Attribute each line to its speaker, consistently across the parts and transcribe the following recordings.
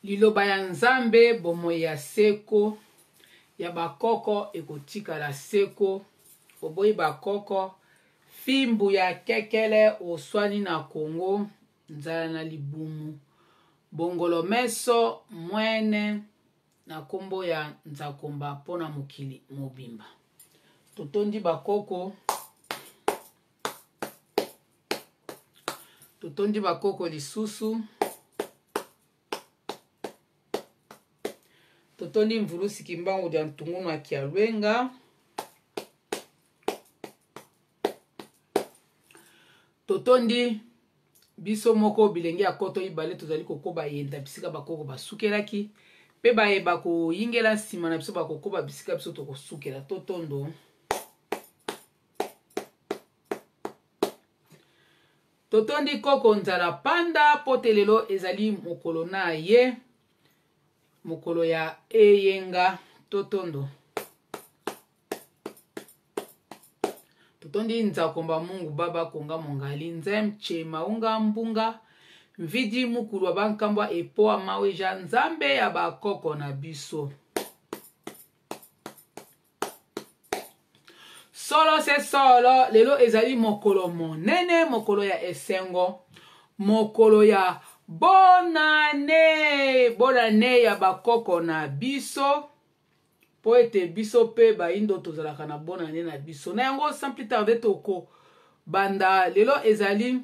Speaker 1: Liloba ya Nzambe, bomoi ya seko ya bakoko ekotikala seko. Oboyi bakoko, fimbu ya kekele oswani na Congo, nzala na libumu, bongolo meso, mwene na kombo ya Nzakomba mpo na mokili mobimba. Totondi bakoko. Totondi bakoko lisusu. Totondi Mvulusi Kimbangu dia Ntungunu ya Kialwenga. Totondi biso moko bilenge ya koto ibale tozali kokoba yenda bisika bakoko basukelaki mpe baye bakoyingela nsima na biso bakokoba bisika biso tokosukela. Totondo. Totondi koko nzala panda mpo te lelo ezali mokolo na ye, mokolo ya eyenga. Totondo. Totondi nzakomba mungu baba konga mongali nzem che maunga mbunga mvidi mukulu wa bankambwa epoa maweja nzambe ya bakoko na biso. Solo se solo, lelo ezali mokolo monene, mokolo ya esengo, mokolo ya bonane, bonane ya bakoko na biso, mpo ete biso mpe baindo tozalaka na bonane na biso. Na yango, sans plus tarder, tokobanda. Lelo ezali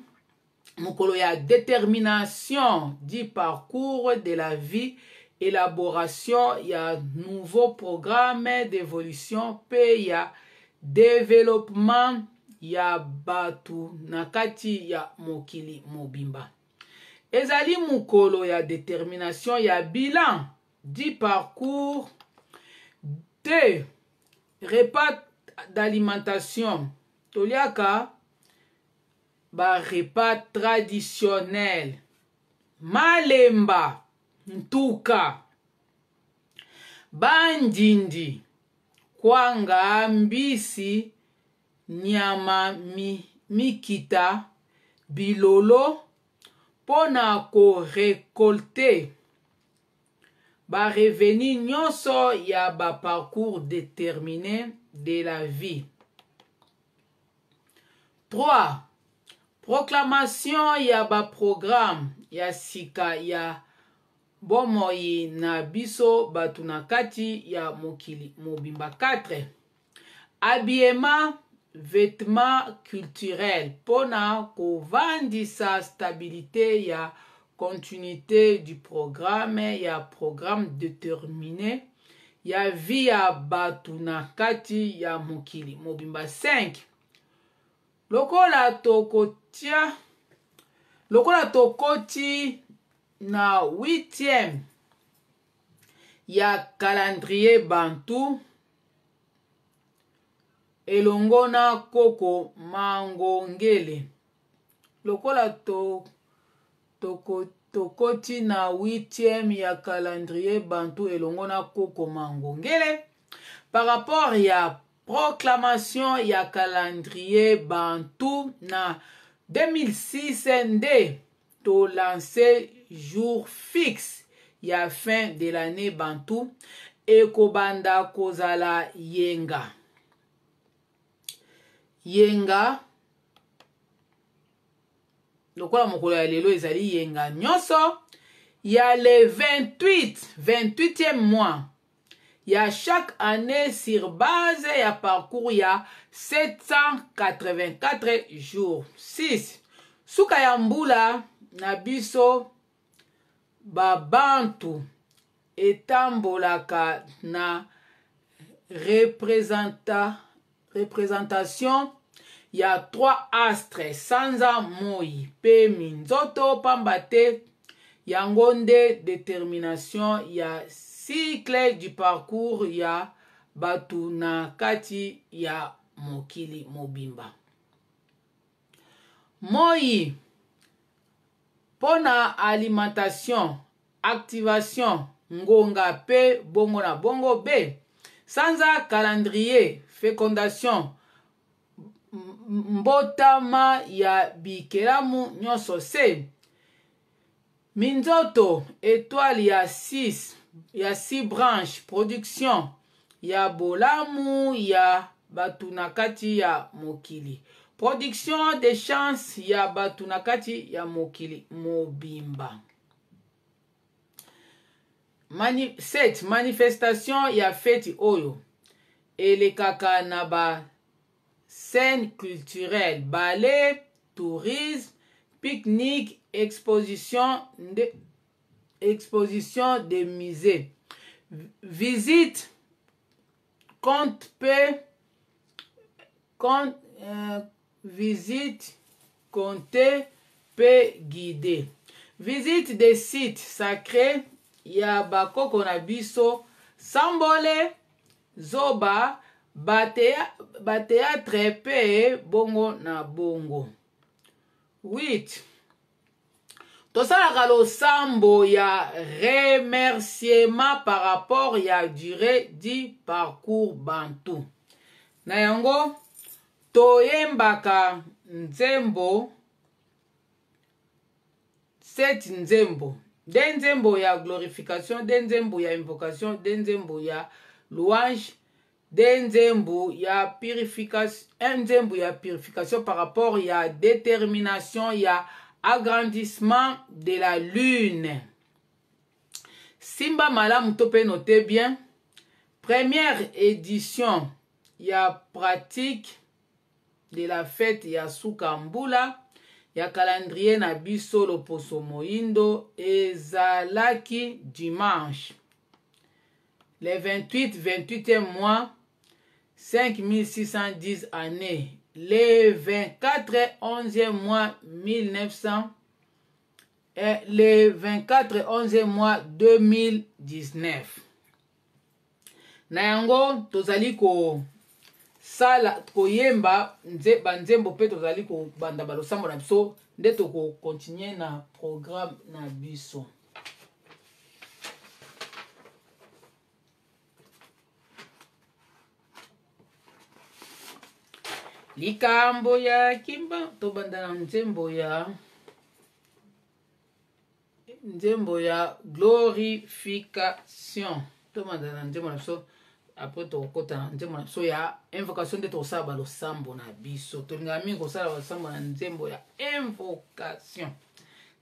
Speaker 1: mokolo ya détermination du parcours de la vie, élaboration ya nouveau programme d'évolution mpe ya développement ya bato na kati ya mokili mobimba. Ezali mokolo ya détermination ya bilan du parcours de repas d'alimentation. Toliaka ba repas traditionnel, malemba, ntuka, bandindi, kwanga, mbisi, nyama mi, mikita, bilolo mpo na ko recolter ba revenus nyonso ya ba parcours determines de la vie. 3. Proclamation ya ba programme ya sika ya bomoi na biso bato na kati ya mokili mobimba. 4. Habillement, vetement culturel mpo na kovandisa stabilite ya continuite du programme ya programme determine ya vie ya bato na kati ya mokili mobimba. 5. Lokola tokotia lokola tokoti na 8e ya calendrier bantu elongo na koko mangongele, lokola to, toko, tokoti na 8e ya calendrier bantu elongo na koko mangongele par rapport ya proclamation ya calendrier bantu na 2006 nde to lancer jour fixe ya fin de l'année bantu ekobanda kozala yenga yenga lokola mokolo ya lelo ezali yenga nyonso ya le 28 28e mois ya chaque année sur base ya parcours ya 784 jours. 6. Suka ya mbula na biso babantu etambolaka na representa Representation ya trois astres, sanza, moyi pe minzoto, pamba te yango nde determination ya cycle du parcours ya batu na kati ya mokili mobimba. Moyi mpo na alimentation, activation, ngonga pe bongo na bongo. B. Sanza calendrier, fecondation, mbotama ya bikelamu nyonso. C. Minzoto, etoile ya 6 ya 6 branche production ya bolamu ya bato na kati ya mokili production de chance ya bato na kati ya mokili mobimba. 7 manifestation ya feti oyo elekaka na ba scène culturelle, ballet, tourisme, pique-nique, exposition de, exposition de musée. Visite compte pe compte, visite comptée pe guidée. Visite des sites sacrés ya bakoko na biso sambole zoba bateatre pe bongo na bongo. 8 tosalaka losambo ya remerciement par rapport ya durée du parcours bantu. Na yango toyembaka nzembo 7 nzembo, de nzembo ya glorification, de nzembo ya invocation, de nzembo ya louange, de nzembo ya purification, un nzembo ya purification par rapport ya détermination ya agrandissement de la lune. Simba malamu to pe note bien. Première édition ya pratique de la fête ya suka mbula ya calendrier na biso loposo moyindo ezalaki dimanche le 28 28e mois 5610 année le 24 11e mois 1900 eh, le 24 11e mois 2019. Na yango tozali kosala koyemba banzembo mpe tozali kobanda balosambo na biso nde tokokontinue na programme na biso. Likambo ya kimba tobanda na nzembo ya nzembo ya glorification. Tobanda na nzembo na biso, après tokokota na nzembo na biso ya invocation nde tokosala balosambo na biso. Tolingaka mingi kosala balosambo na nzembo ya invocation.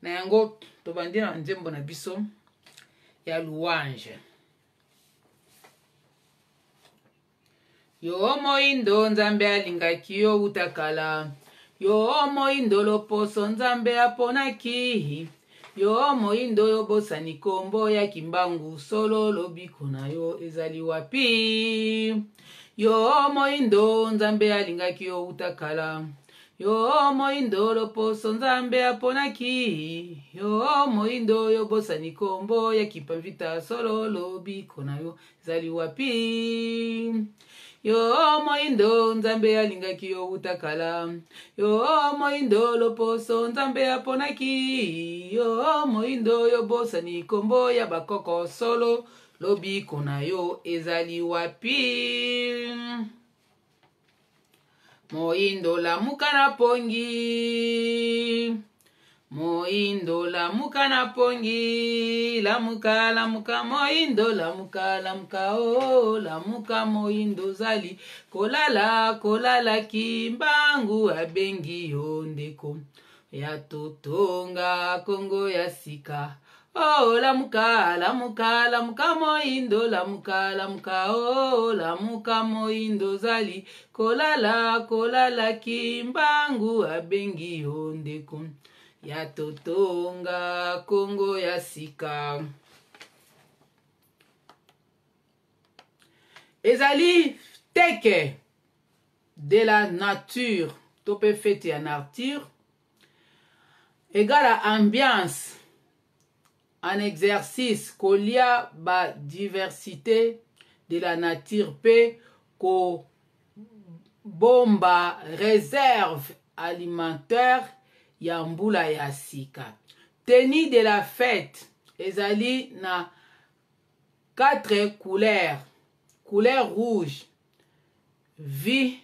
Speaker 1: Na yango tobandi na nzembo na biso ya louange. Yo moyindo Nzambe alingaki yo uta kala. Yo moyindo loposo Nzambe aponaki. Yo moyindo yo bosani kombo ya Kimbangu solo lobiko na yo ezali wapi? Yo moyindo Nzambe alingaki yo uta kala. Yo moyindo loposo Nzambe aponaki. Yo moyindo yo bosani kombo ya Kipamvita solo lobiko na yo ezali wapi? Yo moyindo Nzambe alingaki yo uta kala. Yo moyindo loposo Nzambe aponaki. Yo moyindo yo bosani kombo ya bakoko solo lobiko na yo ezali wapi? Moyindo lamuka na pongi. Moyindo lamuka na pongi. Lamuka lamuka moyindo lamuka lamuka oh lamuka moyindo zali kolala kolala Kimbangu abengi yo ndeko ya totonga Kongo ya sika. Oh lamuka lamuka lamuka moyindo lamuka lamuka oh lamuka moyindo zali kolala kolala Kimbangu abengi yo ndeko ya totonga Kongo ya sika. Ezali teke de la nature to pe fete ya nature égale à ambiance en exercice kolia ba diversité de la nature pe kobomba réserve alimentaire ya mbula ya sika. Tenue de la fête ezali na 4 couleurs. Couleur rouge, vie,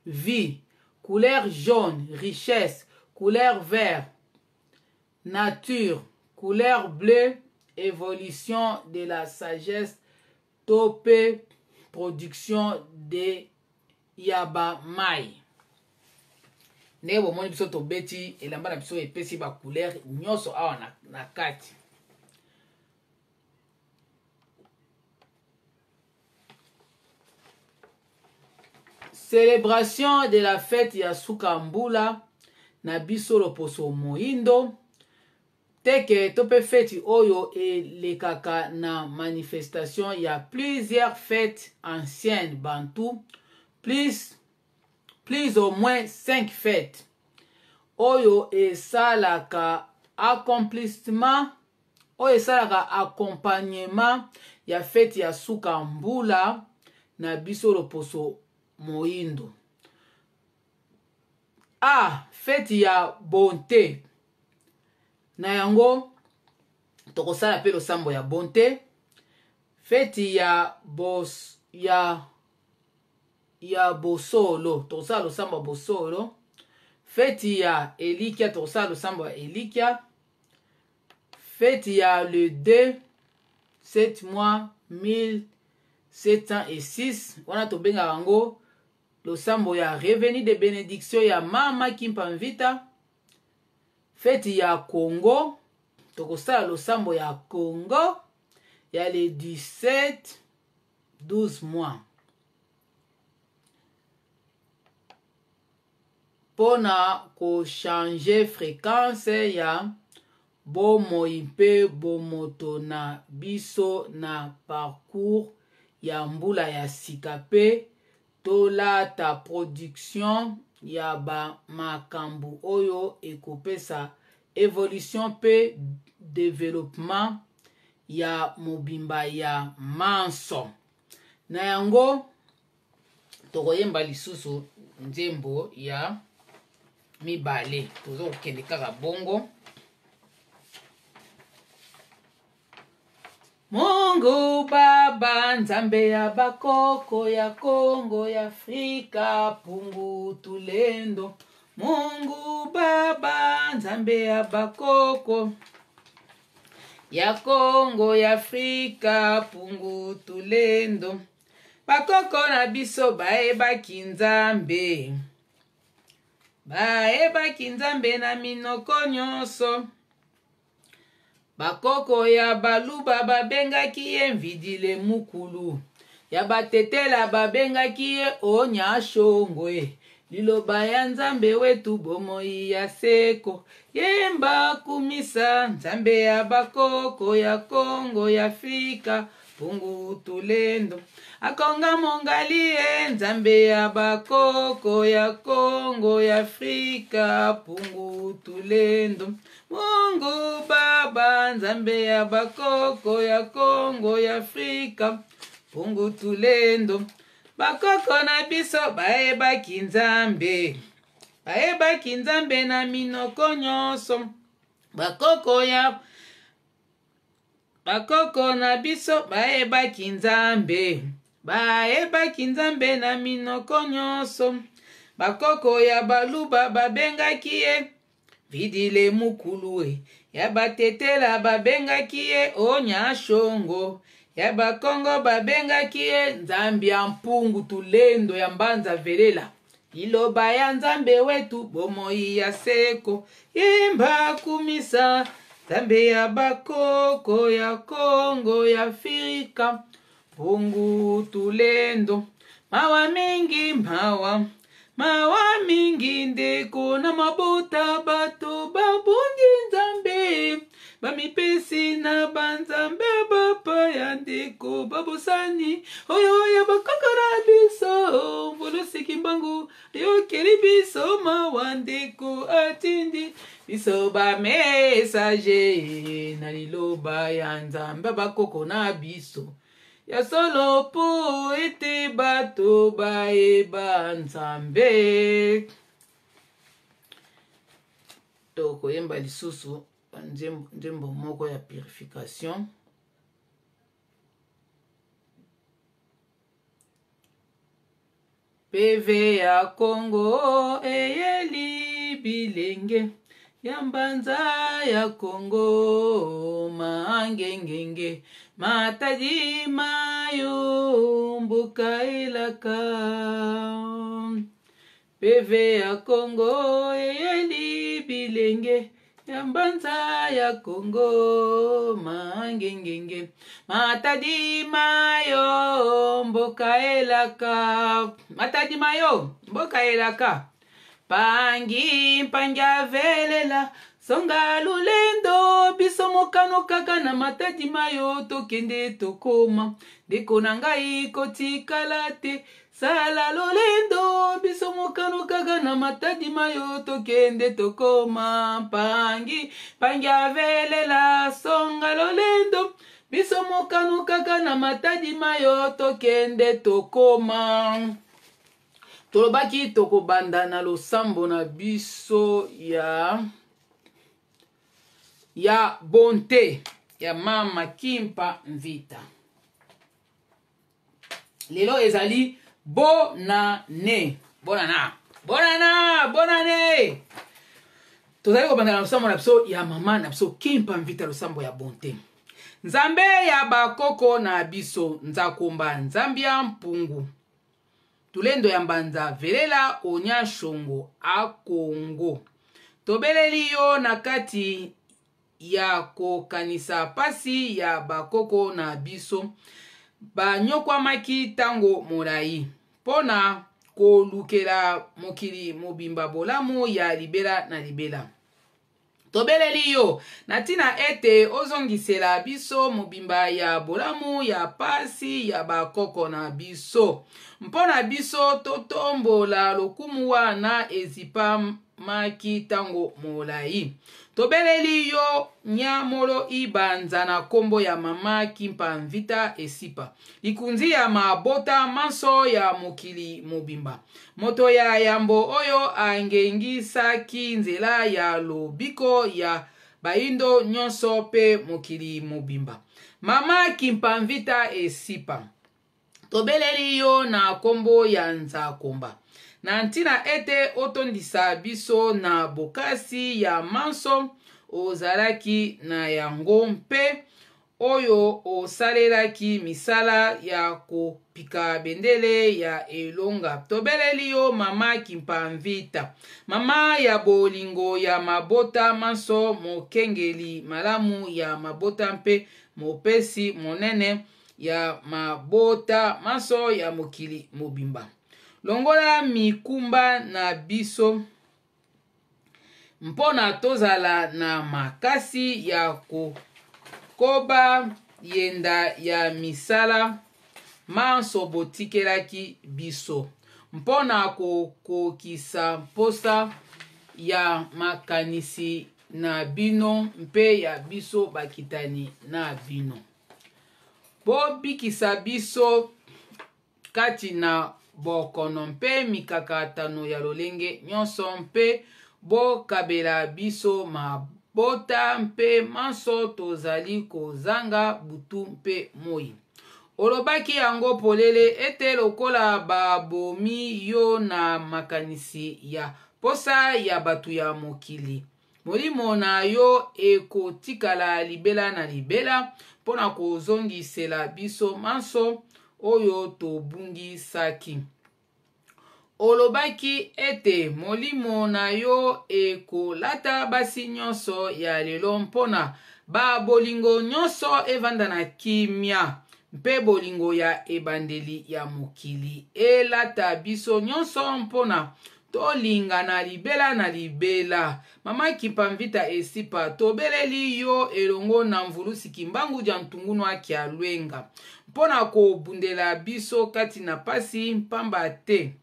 Speaker 1: vie. Couleur jaune, richesse. Couleur vert, nature. Couleur bleue, evolution de la sagesse to mpe production de ya ba mai. Ndenge bomoni biso tobeti elamba na biso epesi ba couleur nyonso awa na, na kati. Celebration de la fete ya suka mbula na biso loposo moindo teke to mpe feti oyo elekaka na manifestation ya plusieurs fetes anciennes bantu plus, plus au moins 5 fetes oyo esalaka accomplissement oyo esalaka accompagnement ya feti ya suka mbula na biso loposo moindo. A feti ya bonte na yango tokosala mpe losambo ya bonte feti ya bos, ya ya bosolo tokosala losambo ya bosolo feti ya elikya tokosala losambo ya elikya feti ya le 2 7 mois 1706 wana tobengaka yango losambo ya revenu de benediction ya mama Kimpa Mvita. Feti ya Congo tokosala losambo ya Congo ya le 17 12 mois mpo na kochange fréquence ya bomoi mpe bomoto na biso na parcours ya mbula ya sika mpe tolata production ya ba makambo oyo ekopesa evolution mpe developpement ya mobimba ya manso. Na yango tokoyemba lisusu nzembo ya mibale, tozo kokende kaka bongo. Mungu Baba, Nzambe ya bakoko ya Kongo ya Afrika, pungu tulendo. Mungu Baba, Nzambe ya bakoko ya Kongo ya Afrika, pungu tulendo. Bakoko na biso bayebaki Nzambe, bayebaki Nzambe na minoko nyonso. Bakoko ya Baluba babengaki ye Mvidile Mukulu, ya Batetela babengaki ye Onyashongwe. Liloba ya Nzambe wetu bomoi ya seko, yemba kumisa Nzambe ya bakoko ya Kongo ya Afrika, pungu tulendo. Akonga mongali ye Nzambe ya bakoko ya Kongo ya Afrika, pungu tulendo. Mungu Baba, Nzambe ya bakoko ya Kongo ya Afrika, pungu tulendo. Bakoko na biso bayebaki Nzambe, bayebaki Nzambe na minoko nyonso. Bakoko ya bakoko na biso bayebaki Nzambe, bayebaki Nzambe na minoko nyonso. Bakoko ya Baluba babengaki ye Vidile Mukulu, ya Batetela babengaki ye Onyashongo, ya Bakongo babengaki ye Nzambi ya Mpungu Tulendo ya Mbanza Velela. Liloba ya Nzambe wetu bomoi ya seko, yemba kumisa Nzambe ya bakoko ya Kongo ya Afrika, Mpungu Tulendo. Mawa mingi, mawa mawa mingi ndeko na mabota, bato babungi Nzambe, bamipesi na banzambe bapaya, ndeko babosani oyo ya bakoko na biso. Mvulusi Kimbangu ayokeli biso mawa, ndeko atindi biso bamessage na liloba ya Nzambe bakoko na biso ya solo, po ete bato bayeba Nzambe. Tokoyemba lisusu nzembo moko ya purification. PV ya Congo eyeli bilenge. Ya mbanza ya Kongo mangengenge Matadi mayo mboka elaka Peve ya Kongo eyeli bilenge ya mbanza ya Kongo mangengenge Matadi mayo mboka elaka Matadi mayo mboka elaka Pangi mpangi avelela songa lolendo biso mokano kaka na Matadi mayo tokende tokoma ndeko na ngai kotikala te sala lolendo biso mokano kaka na Matadi mayo tokende tokoma mpangi mpangi avelela songa lolendo biso mokano kaka na Matadi mayo tokende tokoma. Tolobaki tokobanda na losambo na biso ya bonte ya mama Kimpa Mvita. Lelo ezali bonane bonana bonana bonane. Tozali kobanda na losambo na biso ya mama na biso Kimpa Mvita, losambo ya bonte. Nzambe ya bakoko na biso, Nzakomba Nzambi ya mpungu Tulendo ya mbanza velela onya shongo akongo. Tobeleli yo na kati ya kokanisa pasi ya bakoko na biso banyokwamaki tango molai mpo na kolukela mokili mobimba bolamu ya libela na libela. Tobeleli yo na ntina ete ozongisela biso mobimba ya bolamu ya pasi ya bakoko na biso, mpo na biso totombola lokumu wana ezipamaki tango molai. Tobeleli yo nyamolo ibanza na kombo ya mama Kimpa Mvita Esipa, likunzi ya mabota manso ya mokili mobimba, moto ya yambo oyo angengisaki nzela ya lobiko ya baindo nyonso pe mokili mobimba. Mama Kimpa Mvita Esipa, tobeleli yo na kombo ya Nzakomba, na ntina ete otondisa biso na bokasi ya manso ozalaki na yango mpe oyo osalelaki misala ya kopika bendele ya elonga. Tobeleli yo mama Kimpa Mvita, mama ya bolingo ya mabota manso, mokengeli malamu ya mabota mpe mopesi monene ya mabota manso ya mokili mobimba. Longola mikumba na biso mpona tozala na makasi ya kokoba yenda ya misala manso botikelaki biso mpona kokokisa mposa ya makanisi na bino mpe ya biso bakitani na bino. Bobikisa biso kati na bokono mpe mikakatano ya lolenge nyonso mpe bokabela biso mabota mpe manso tozali kozanga butu mpe moi. Olobaki yango polele ete lokola babomi yo na makanisi ya posa ya bato ya mokili, molimo na yo ekotikala libela na libela mpona kozongisela biso manso oyo tobungisaki. Olobaki ete molimo na yo ekolata basi nyonso ya lelo mpona ba bolingo nyonso evanda na kimia mpe bolingo ya ebandeli ya mokili elata biso nyonso mpona tolingana libela na libela. Mama Kimpa Mvita Esipa, tobeleli yo elongo na mvulusi Kimbangu dia ntungunu akia lwenga mpona kobundela biso kati na pasi, mpamba te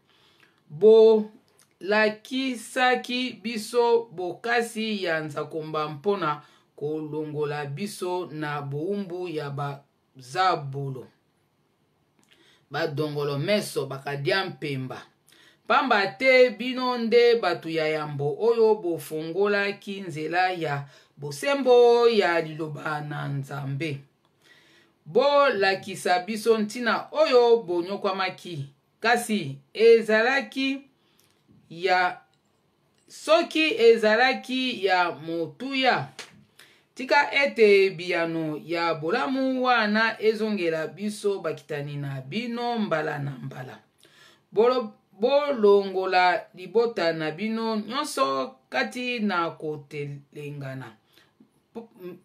Speaker 1: bolakisaki biso bokasi ya Nzakomba mpona kolongola biso na bowumbu ya bazabolo badongolo meso bakadia mpemba. Pamba te bino nde bato ya yambo oyo bofongolaki nzela ya bosembo ya liloba na Nzambe. Bolakisa biso ntina oyo bonyokwamaki, kasi ezalaki ya Soki ezalaki ya motuya, tika ete biyano ya bolamu wana ezongela biso bakitani na bino mbala na mbala. Bolongola libota na bino nyonso kati na kotelengana.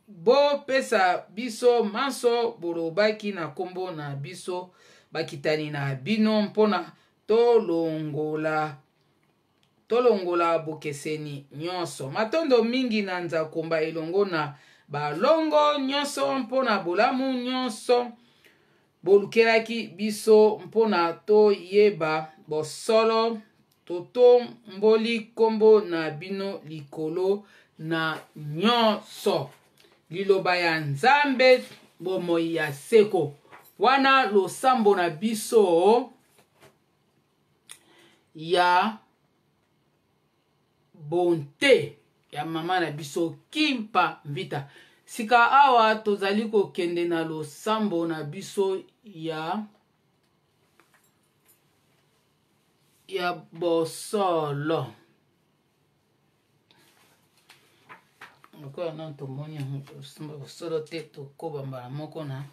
Speaker 1: Bopesa biso manso bolobaki na nkombo na biso bakitani na bino mpona tolongola Tolongola bokeseni nyonso. Matondo mingi na Nzakomba elongo na balongo nyonso mpo na bolamu nyonso bolukelaki biso mpo na toyeba bosolo. Totomboli nkombo na bino likolo na nyonso. Liloba ya Nzambe, bomoi ya seko. Wana losambo na biso ya bonte ya mama na biso Kimpa Vita. Sika awa tozali kokende na losambo na biso ya ya bosolo. Lokola nano tomoni yango bosolo te, tokoba mbala moko na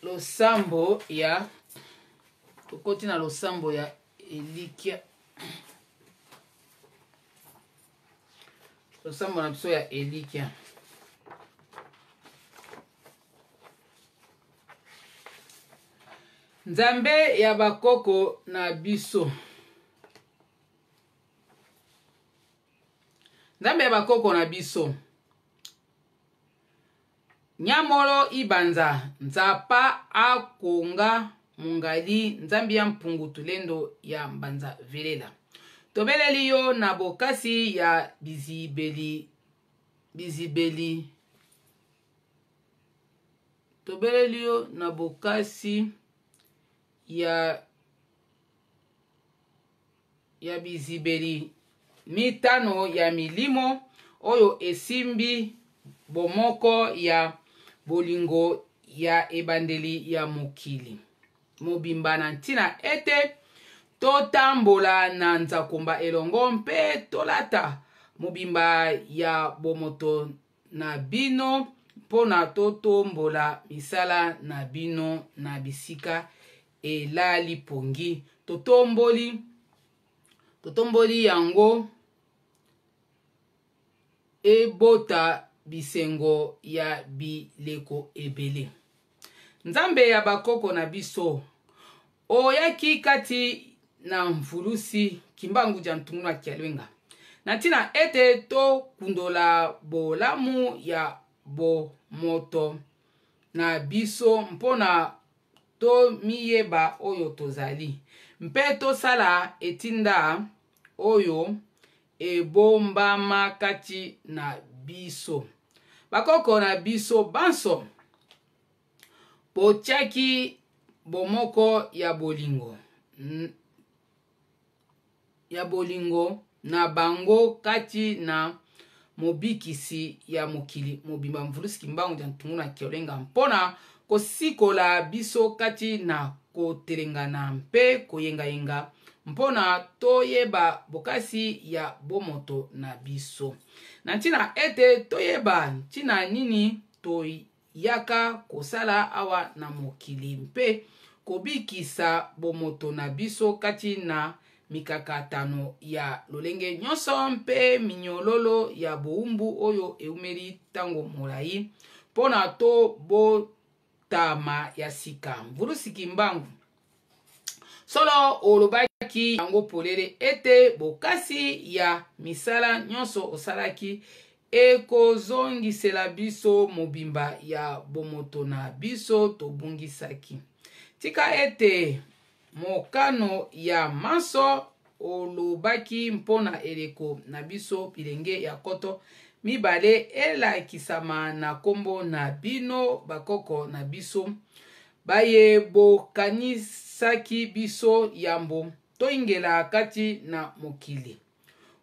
Speaker 1: losambo ya tokoti na losambo ya elikya, losambo na biso ya elikya. Nzambe ya bakoko na biso, Nzambe ya bakoko na biso, Nyamolo ibanza nzapa akonga mongali Nzambi ya mpungu tulendo ya mbanza velela. Tobeleli yo na bokasi ya bizibeli bizibeli tobeleli yo na bokasi ya ya bizibeli mitano ya milimo oyo esimbi bomoko ya bolingo ya ebandeli ya mokili mobimba na ntina ete totambola na nzakomba elongo mpe tolata mobimba ya bomoto na bino mpo na totombola misala na bino na bisika elali pongi. Totomboli, totomboli yango ebota bisengo ya bileko ebele. Nzambe ya bakoko na biso, oyaki kati na mvulusi Kimbangu dia Ntungu na Kialwenga na ntina ete tokundola bolamu ya bomoto na biso mpo na tomiyeba oyo tozali mpe tosala etinda oyo ebombama kati na biso. Bakoko na biso banso botiaki bomoko ya bolingo ya bolingo na bango kati na Mobikisi ya mokili mobimba, Mvulusi Kimbangu dia Ntungu na Kiolenga, mpo na kosikola biso kati na kotelengana mpe koyengayenga, mpo na toyeba bokasi ya bomoto na biso, na ntina ete toyeba ntina nini toyaka kosala awa na mokili mpe kobikisa bomoto na biso kati na mikakatano ya lolenge nyonso mpe minyololo ya bowumbu oyo eumeli ntango molai, mpo na tobotama ya sika. Mvulusi Kimbangu, solo olobaki yango polele ete bokasi ya misala nyonso osalaki ekozongisela biso mobimba ya bomoto na biso tobungisaki. Tika ete mokano ya manso olobaki mpo na eleko na biso bilenge ya nkoto mibale elakisama na nkombo na bino bakoko na biso baye bokanisaki biso yambo toingela kati na mokili.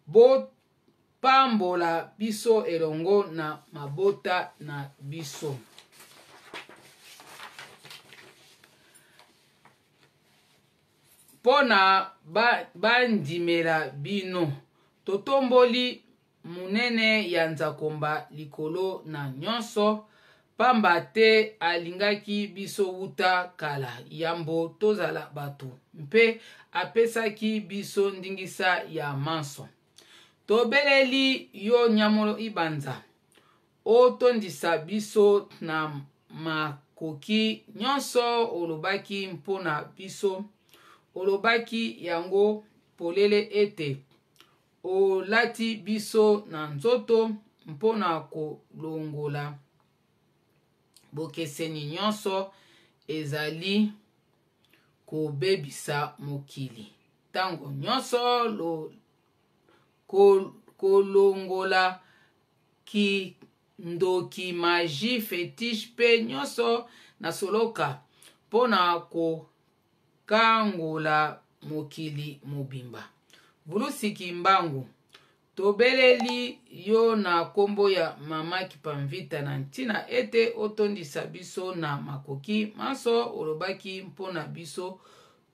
Speaker 1: Bopambola biso elongo na mabota na biso. Mpo na bandimela bino. Totomboli monene ya Nzakomba likolo na nyonso, pamba te alingaki biso wuta kala yambo tozala bato, mpe apesaki biso ndingisa ya manso. Tobeleli yo Nyamolo Ibanza, otondisa biso na makoki nyonso olobaki mpo na biso, olobaki yango polele ete olati biso na nzoto mpo na kolongola bokeseni nyonso ezali kobebisa mokili ntango nyonso lo, kolongola kindoki, magie, fetiche mpe nyonso na soloka mpo na kokangola mokili mobimba. Vulusi Kimbangu, tobeleli yo na kombo ya Mama Kipamvita na ntina ete otondisa biso na makoki manso olobaki mpo na biso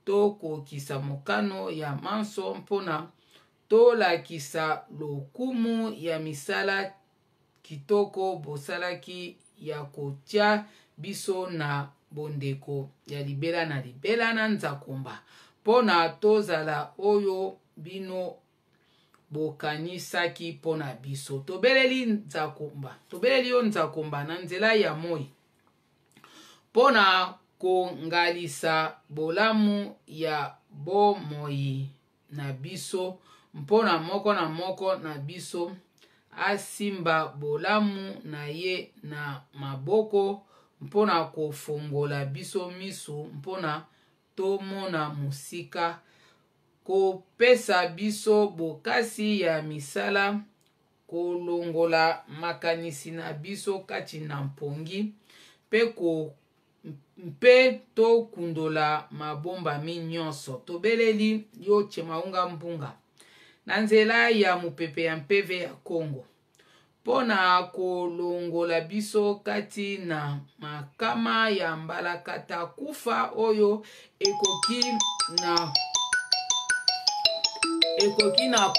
Speaker 1: tokokisa mokano ya manso mpo na tolakisa lokumu ya misala kitoko bosalaki ya kotia biso na bondeko ya libela na libela na Nzakomba mpo na tozala oyo bino bokanisaki mpo na biso. Tobeleli Nzakomba, tobeleli yo Nzakomba na nzela ya moi mpo na kongalisa bolamu ya bomoi na biso mpo na moko na moko na biso asimba bolamu na ye na maboko mpo na kofongola biso miso mpo na tomona mosika, kopesa biso bokasi ya misala, kolongola makanisi na biso kati na mpongi mpe ko mpe tokundola mabombami nyonso. Tobeleli yo Chemaunga Mbunga na nzela ya mopepe ya mpeve ya Congo mpo na kolongola biso kati na makama ya mbalakata kufa oyo ekoki na ekoki na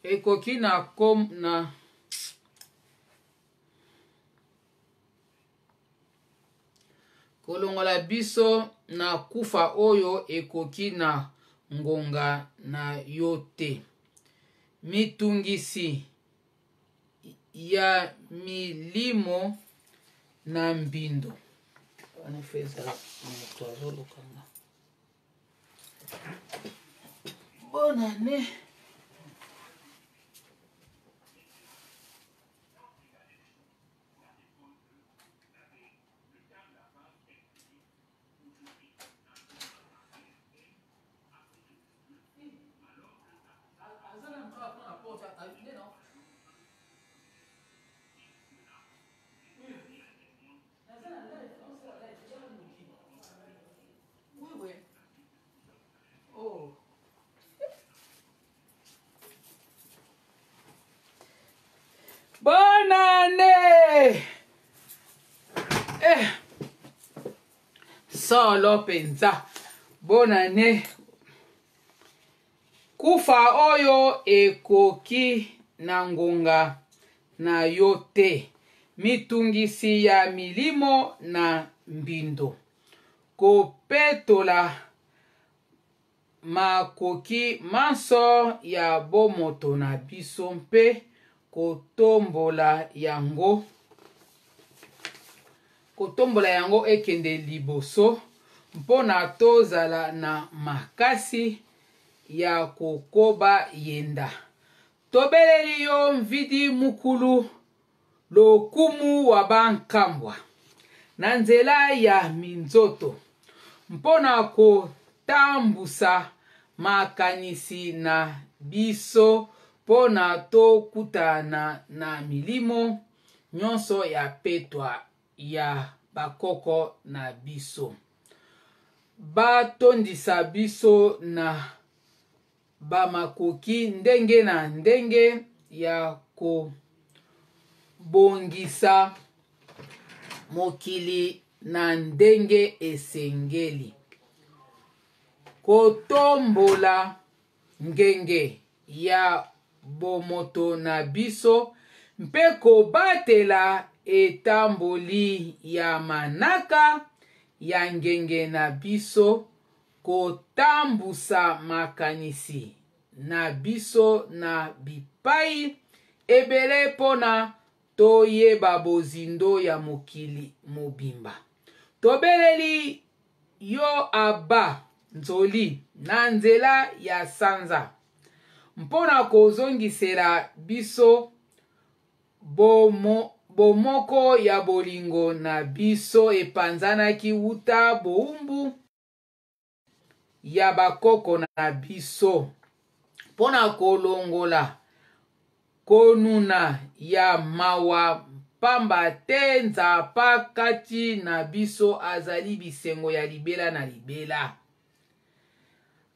Speaker 1: ekoki na kom na Kolongola biso na kufa oyo ekoki na ngonga na yo te. Mitungisi ya milimo na mbindo. Wana fo ezala moto azoluka nga. Bonne année. Bonne année! Eh. Solo penza. Bonne année. Kufa oyo ekoki na ngonga na yo te. Mitungisi ya milimo na mbindo. Kopetola makoki manso ya bomoto na biso mpe kotombola yango kotombola yango ekende liboso mpo na tozala na makasi ya kokoba yenda. Tobeleli yo Mvidi Mukulu lokumu wa bankambwa na nzela ya minzoto mpo na kotambusa makanisi na biso mpo na tokutana na milimo nyonso ya petwa ya bakoko na biso. Batondisa biso na bamakoki ndenge na ndenge ya ko. Kobongisa mokili na ndenge esengeli. Kotombola ngenge ya bomoto na biso mpe kobatela etamboli ya manaka ya ngenge na biso, kotambusa makanisi na biso na bipai ebele mpo na toyeba bozindo ya mokili mobimba. Tobeleli yo Abba Nzoli na nzela ya sanza mpo na kozongisela biso bomoko ya bolingo na biso epanzanaki wuta bowumbu ya bakoko na biso mpo na kolongola konuna ya mawa mpamba te Nzapa kati na biso azali bisengo ya libela na libela.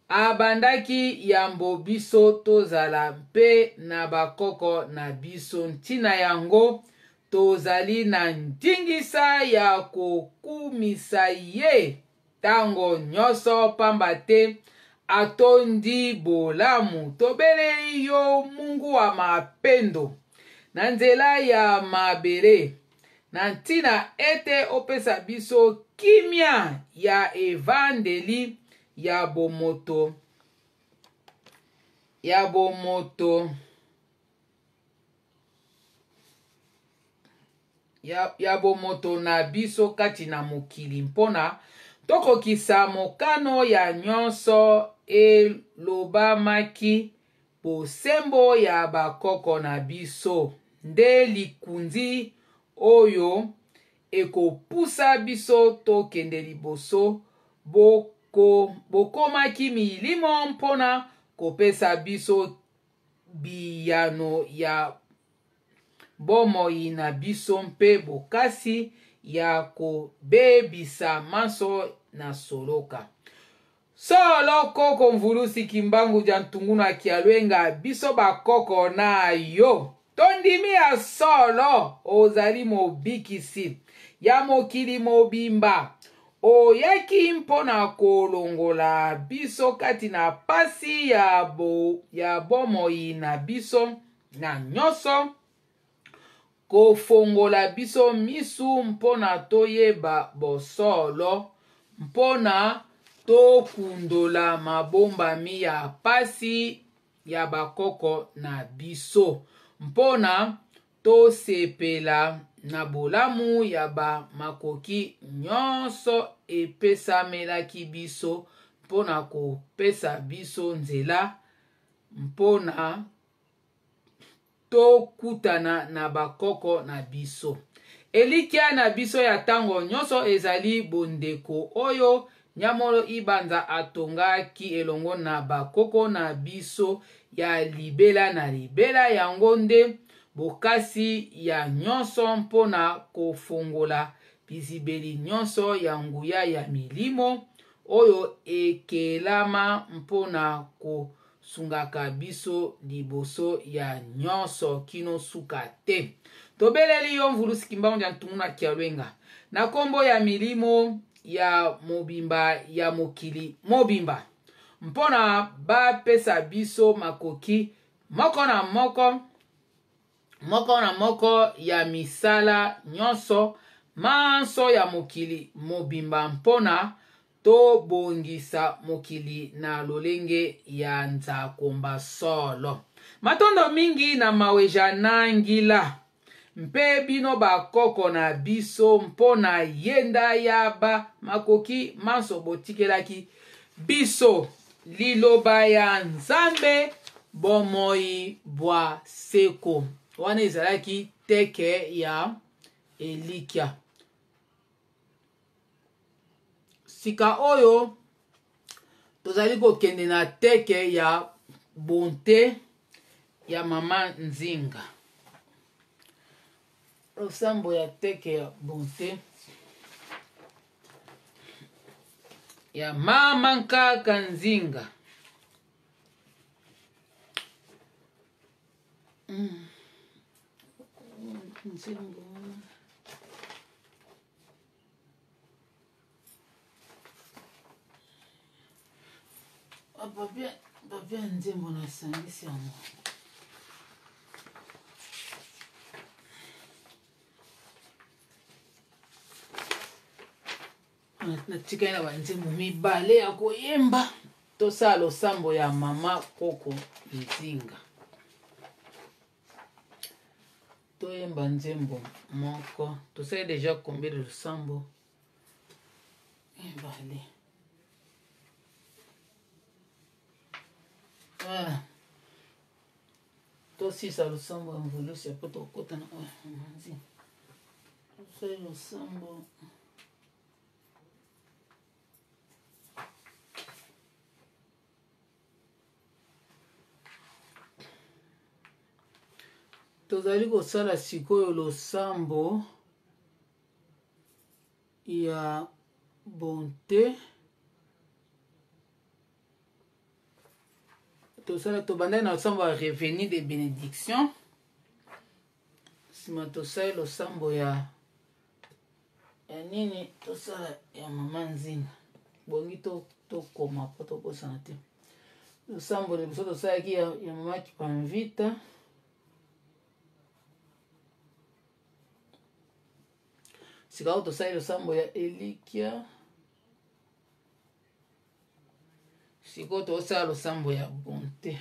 Speaker 1: Abandaki yambo biso tozala mpe na bakoko na biso, ntina yango tozali na ndingisa ya kokumisa ye Tango nyonso, pamba te atondi bolamu. Tobeleli yo, Mungu wa mapendo, na nzela ya mabele, na ntina ete opesa biso kimia ya evandeli ya bomoto ya bomoto. Ya bomoto na biso kati na mokili mpo na tokokisa mokano ya nyonso elobamaki bosembo ya bakoko na biso nde likunzi oyo ekopusa biso tokende liboso boko, bokomaki milimo mpo na kopesa biso biyano ya bomoi na biso mpe bokasi ya kobebisa manso na soloka. Solo koko Mvulusi Kimbangu dia Ntungu na Kialwenga, biso bakoko na yo tondimi ya solo ozali mobikisi ya mokili mobimba. Oyaki mpo na kolongola biso kati na pasi ya, bo, ya bomoi na biso na nyonso, kofongola biso misu mpo na toyeba bosolo, mpo na tokundola mabombami ya pasi ya bakoko na biso, mpo na Tosepela na bolamu ya ba makoki nyonso epesamelaki biso mpo na kopesa biso nzela mpo na tokutana na bakoko na biso. Elikya na biso ya ntango nyonso ezali bondeko oyo Nyamolo Ibanza atongaki elongo na bakoko na biso ya libela na libela. Yango nde bokasi ya nyonso mpo na kofongola bizibeli nyonso ya nguya ya milimo oyo ekelama mpo na kosungaka biso liboso ya nyonso kino suka te. Tobeleli yo Mvulusi Kimbangu dia Ntungu na Kialwenga na kombo ya milimo ya mobimba ya mokili mobimba mpo na bapesa biso makoki moko na moko moko na moko ya misala nyonso manso ya mokili mobimba mpo na tobongisa mokili na lolenge ya nzakomba solo. Matondo mingi na Maweja-Nangila mpe bino bakoko na biso mpo na yenda ya ba makoki manso botikelaki biso liloba ya Nzambe bomoi bwa seko. Wana ezalaki teke ya elikya. Sika oyo tozali kokende na teke ya bonte ya mama Nzinga. Losambo ya teke ya bonte ya mama Nkaka Nzinga. nzembo. Papier, papier ya nzembo nasangisi yango. Natikali na banzembo mibale ya koyemba. Tosala losambo ya mama koko Nzinga. Toyemba nzembo moko. Tosali deja combien de losambo? Mibale. Voilà. Tosisa losambo ya mvulusi apo tokota na oyo mama Nzinga. Tosali losambo. Tozali kosala sikoyo losambo ya bonte. Tosala, tobandaki na losambo ya revenu de bénédiction, nsima tosali losambo ya ya nini, tosala ya mama Nzinga. Bongi tokoma mpo tobosana te. Losambo liboso tosalaki ya, ya mama Kipamvita. Sika oyo tosali losambo ya elikia. Sikoyo tosala losambo ya bonte.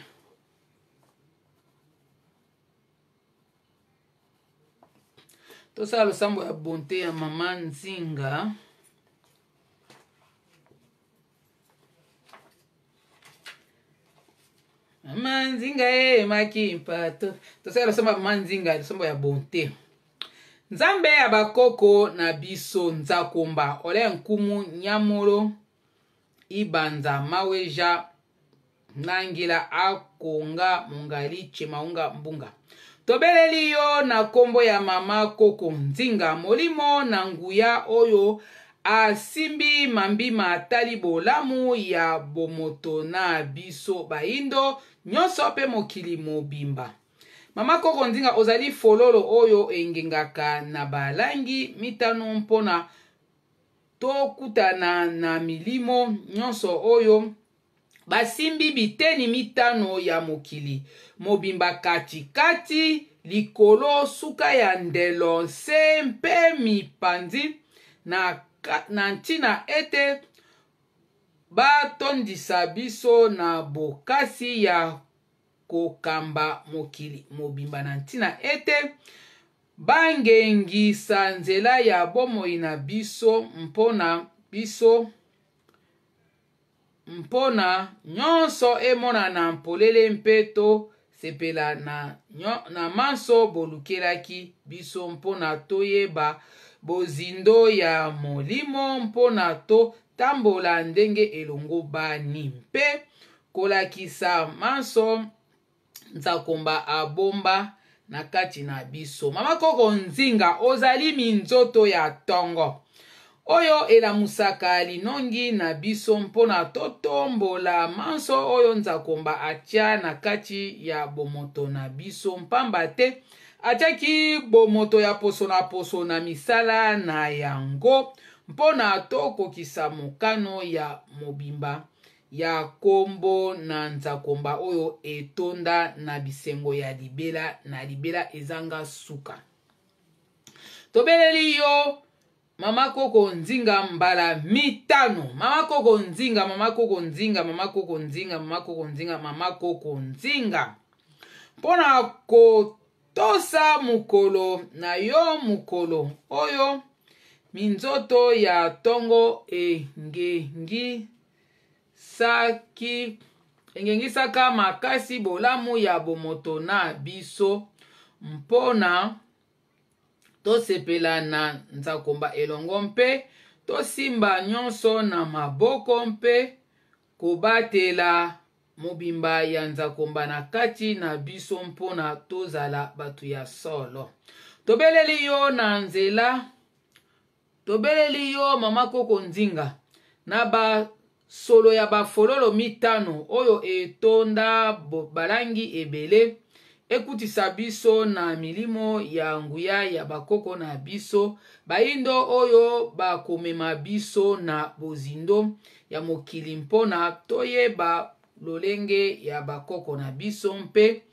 Speaker 1: Tosala losambo ya bonte ya mama Nzinga. Mama Nzinga e makimpato. Tosala losambo ya mama Nzinga, losambo ya bonte. Nzambe ya bakoko na biso, Nzakomba ole nkumu nyamolo ibanza maweja nangila akonga mongali chemaunga mbunga. Tobeleli yo na kombo ya mama koko Nzinga, molimo na nguya oyo asimbi mambima atali bolamu ya bomoto na biso baindo nyonso mpe mokili mobimba. Mama koko Nzinga, ozali fololo oyo engengaka na balangi mitano mpona tokutana na milimo nyonso oyo basimbi biteni mitano ya mokili mobimba, kati-kati, likolo, suka ya ndelo, nse mpe mipanzi, na, na ntina ete batondisa biso na bokasi ya kokamba mokili mobimba, na ntina ete bangengisa nzela ya bomoi na biso mpona biso, mpona nyonso emonana polele mpe tosepela na, na manso bolukelaki biso, mpona toyeba bozindo ya molimo, mpona totambola ndenge elongobani mpe kolakisa manso Nzakomba abomba na kati na biso. Mama koko Nzinga, ozali minzoto ya tongo oyo elamusaka linongi na biso mpona totombola manso oyo Nzakomba atia na kati ya bomoto na biso, mpamba te atiaki bomoto ya poso na poso na misala na yango mpona tokokisa mokano ya mobimba ya kombo na Nzakomba oyo etonda na bisengo ya libela na libela ezanga suka. Tobeleli yo mama koko Nzinga mbala mitano. Mama koko Nzinga, mama koko Nzinga, mama koko Nzinga, mama koko Nzinga, mama koko Nzinga, mpona kotosa mokolo na yo, mokolo oyo minzoto ya ntongo engengisaki engengisaka makasi bolamu ya bomoto na biso, mpona tosepela na Nzakomba elongo mpe tosimba nyonso na maboko mpe kobatela mobimba ya Nzakomba na kati na biso, mpona tozala bato ya solo. Tobeleli yo na nzela, tobeleli yo mama koko Nzinga, na basolo ya bafololo mitano oyo etonda balangi ebele. ekutisa biso na milimo ya nguya ya bakoko na biso bayindo oyo bakomema biso na bozindo ya mokili mpona toyeba lolenge ya bakoko na biso mpe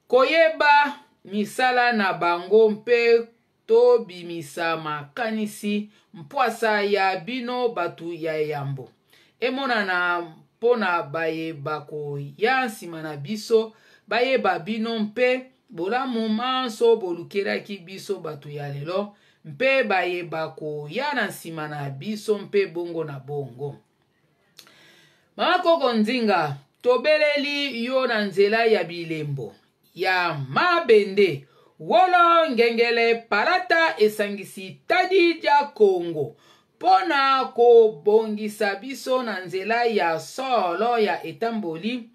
Speaker 1: koyeba misala na bango mpe Tobimisa makanisi mpwasa ya bino bato ya yambo emonana mpo na baye bakoya nsima na biso bayeba bino mpe bolamu manso bolukelaki biso bato ya lelo mpe baye bakoya na nsima na biso mpe bongo na bongo. Mama Koko Nzinga, tobeleli yo na nzela ya bilembo ya mabende, wolo, ngengele, palata esangisi tadi dia Kongo mpo na kobongisa biso na nzela ya solo ya etamboli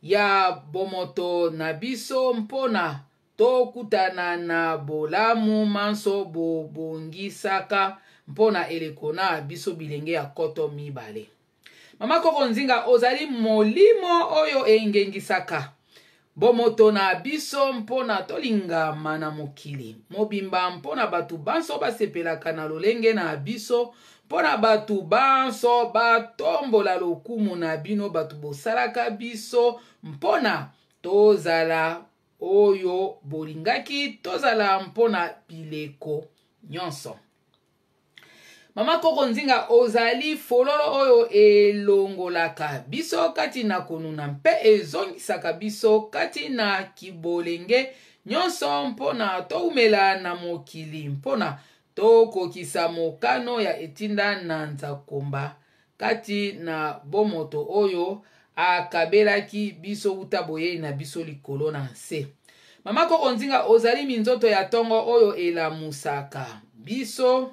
Speaker 1: ya bomoto na biso mpo na Tokutana na bolamu manso bobongisaka mpo na eleko na biso bilenge ya nkoto mibale. Mama Koko Nzinga, ozali molimo oyo engengisaka bomoto na biso mpo na tolingama na mokili mobimba, mpo na bato banso basepelaka na lolenge na biso, mpo na bato banso batombola lokumu na bino bato bosalaka biso mpo na tozala oyo bolingaki tozala mpo na bileko nyonso. Mama Koko Nzinga, ozali fololo oyo elongolaka biso kati na konuna mpe ezongisaka biso kati na kibolenge nyonso mpo na toumela na mokili mpo na tokokisa mokano ya etinda na Nzakomba kati na bomoto oyo akabelaki biso uta boyei na biso likolo na nse. Mama Koko Nzinga, ozali minzoto ya tongo oyo elamusaka biso,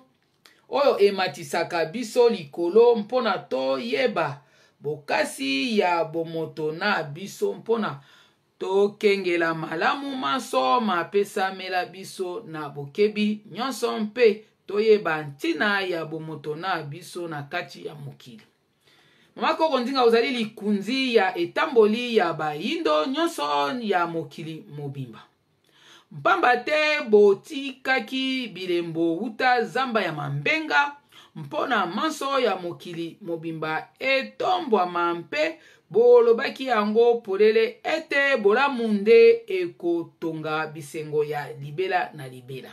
Speaker 1: oyo ematisaka biso likolo mpo na toyeba bokasi ya bomoto na biso mpo na tokengela malamu manso mapesamela biso na bokebi nyonso mpe toyeba ntina ya bomoto na biso na kati ya mokili. Mama Koko Nzinga, ozali likunzi ya etamboli ya bayindo nyonso ya mokili mobimba. Mpamba te botikaki bilembo wuta zamba ya mambenga mpo na manso ya mokili mobimba etombwama mpe bolobaki yango polele ete bolamu nde ekotonga bisengo ya libela na libela.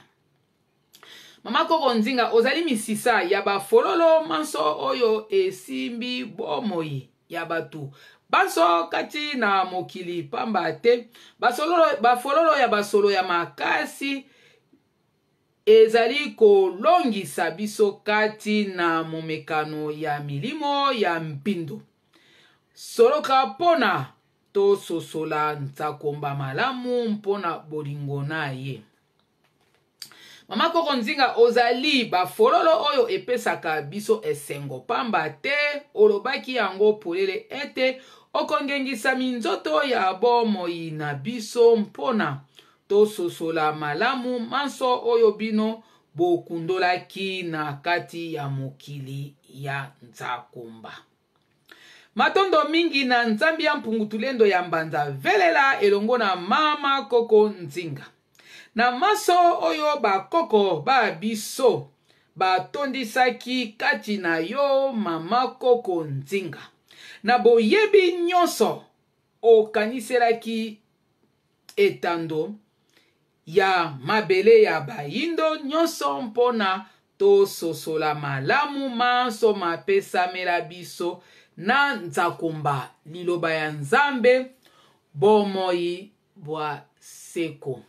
Speaker 1: Mama Koko Nzinga, ozali misisa ya bafololo manso oyo esimbi bomoi ya bato banso kati na mokili, pamba te bafololo ya basolo ya makasi ezali kolongisa biso kati na momekano ya milimo ya mbindo. Soloka mpo na tososola nsakomba malamu mpo na bolingo na ye. Mama Koko Nzinga, ozali bafololo oyo epesaka biso esengo, pamba te olobaki yango polele ete okongengisa minzoto ya bomoi na biso mpo na tososola malamu manso oyo bino bokundolaki na kati ya mokili ya Nzakomba. Matondo mingi na Nzambi ya Mpungu Tulendo ya Mbanza Velela elongo na Mama Koko Nzinga. Na manso oyo ba koko ba biso batondisaki kati na yo Mama Koko Nzinga. Na boyebi nyonso okaniselaki etando ya mabele ya bayindo nyonso mpo na tososola malamu manso mapesamela biso na nzakomba, liloba ya Nzambe, bomoi bwa seko.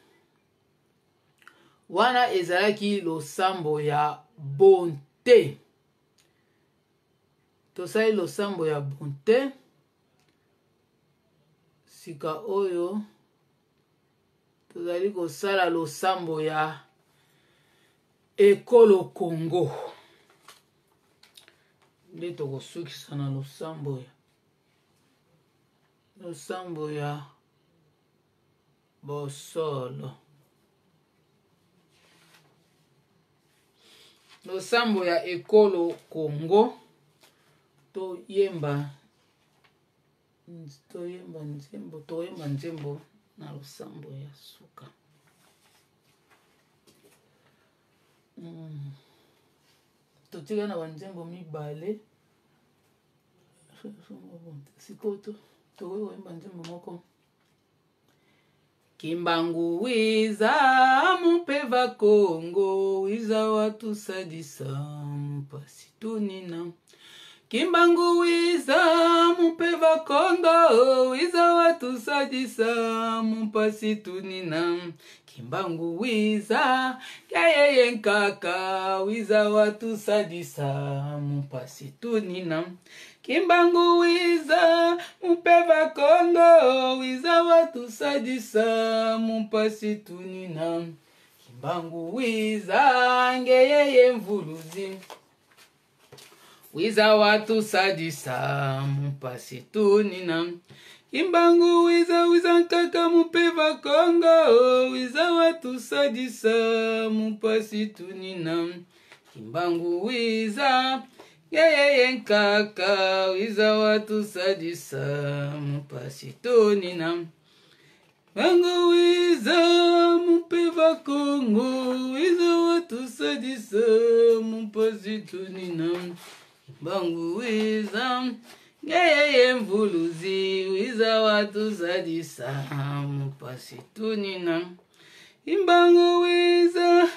Speaker 1: Wana ezalaki losambo ya bonte. Tosali losambo ya bonte. Sika oyo tozali kosala losambo ya ekolo Congo nde tokosukisa na losambo ya losambo ya bosolo losambo ya ekolo Congo toyemba toyemba nzembo toyemba nzembo. na losambo ya suka. Totikali na banzembo mibale. Sikoyo tokoki koyemba nzembo moko. Kimbangu wiza mupeva Kongo wiza watusalisa mpasi tunina. Kimbangu wiza mupeva Kongo wiza watusalisa mpasi tunina. Kimbangu wiza keyeye nkaka wiza watusalisa mpasi tunina. Kimbangu wiza mupeva Kongo wiza watusalisa mpasi tunina. Kimbangu wiza ngeyeye mvuluzi wiza watusalisa mpasi tunina. Kimbangu wiza wiza nkaka mupeva Kongo wiza watusalisa mpasi tunina. Kimbangu wiza yeyeye nkaka wiza watusalisa mpasi tunina. Kimbangu wiza mupeva Kongo wiza watusalisa mpasi tunina. Kimbangu wiza ngeyeye mvuluzi wiza watusalisa mpasi tunina. Kimbangu wiza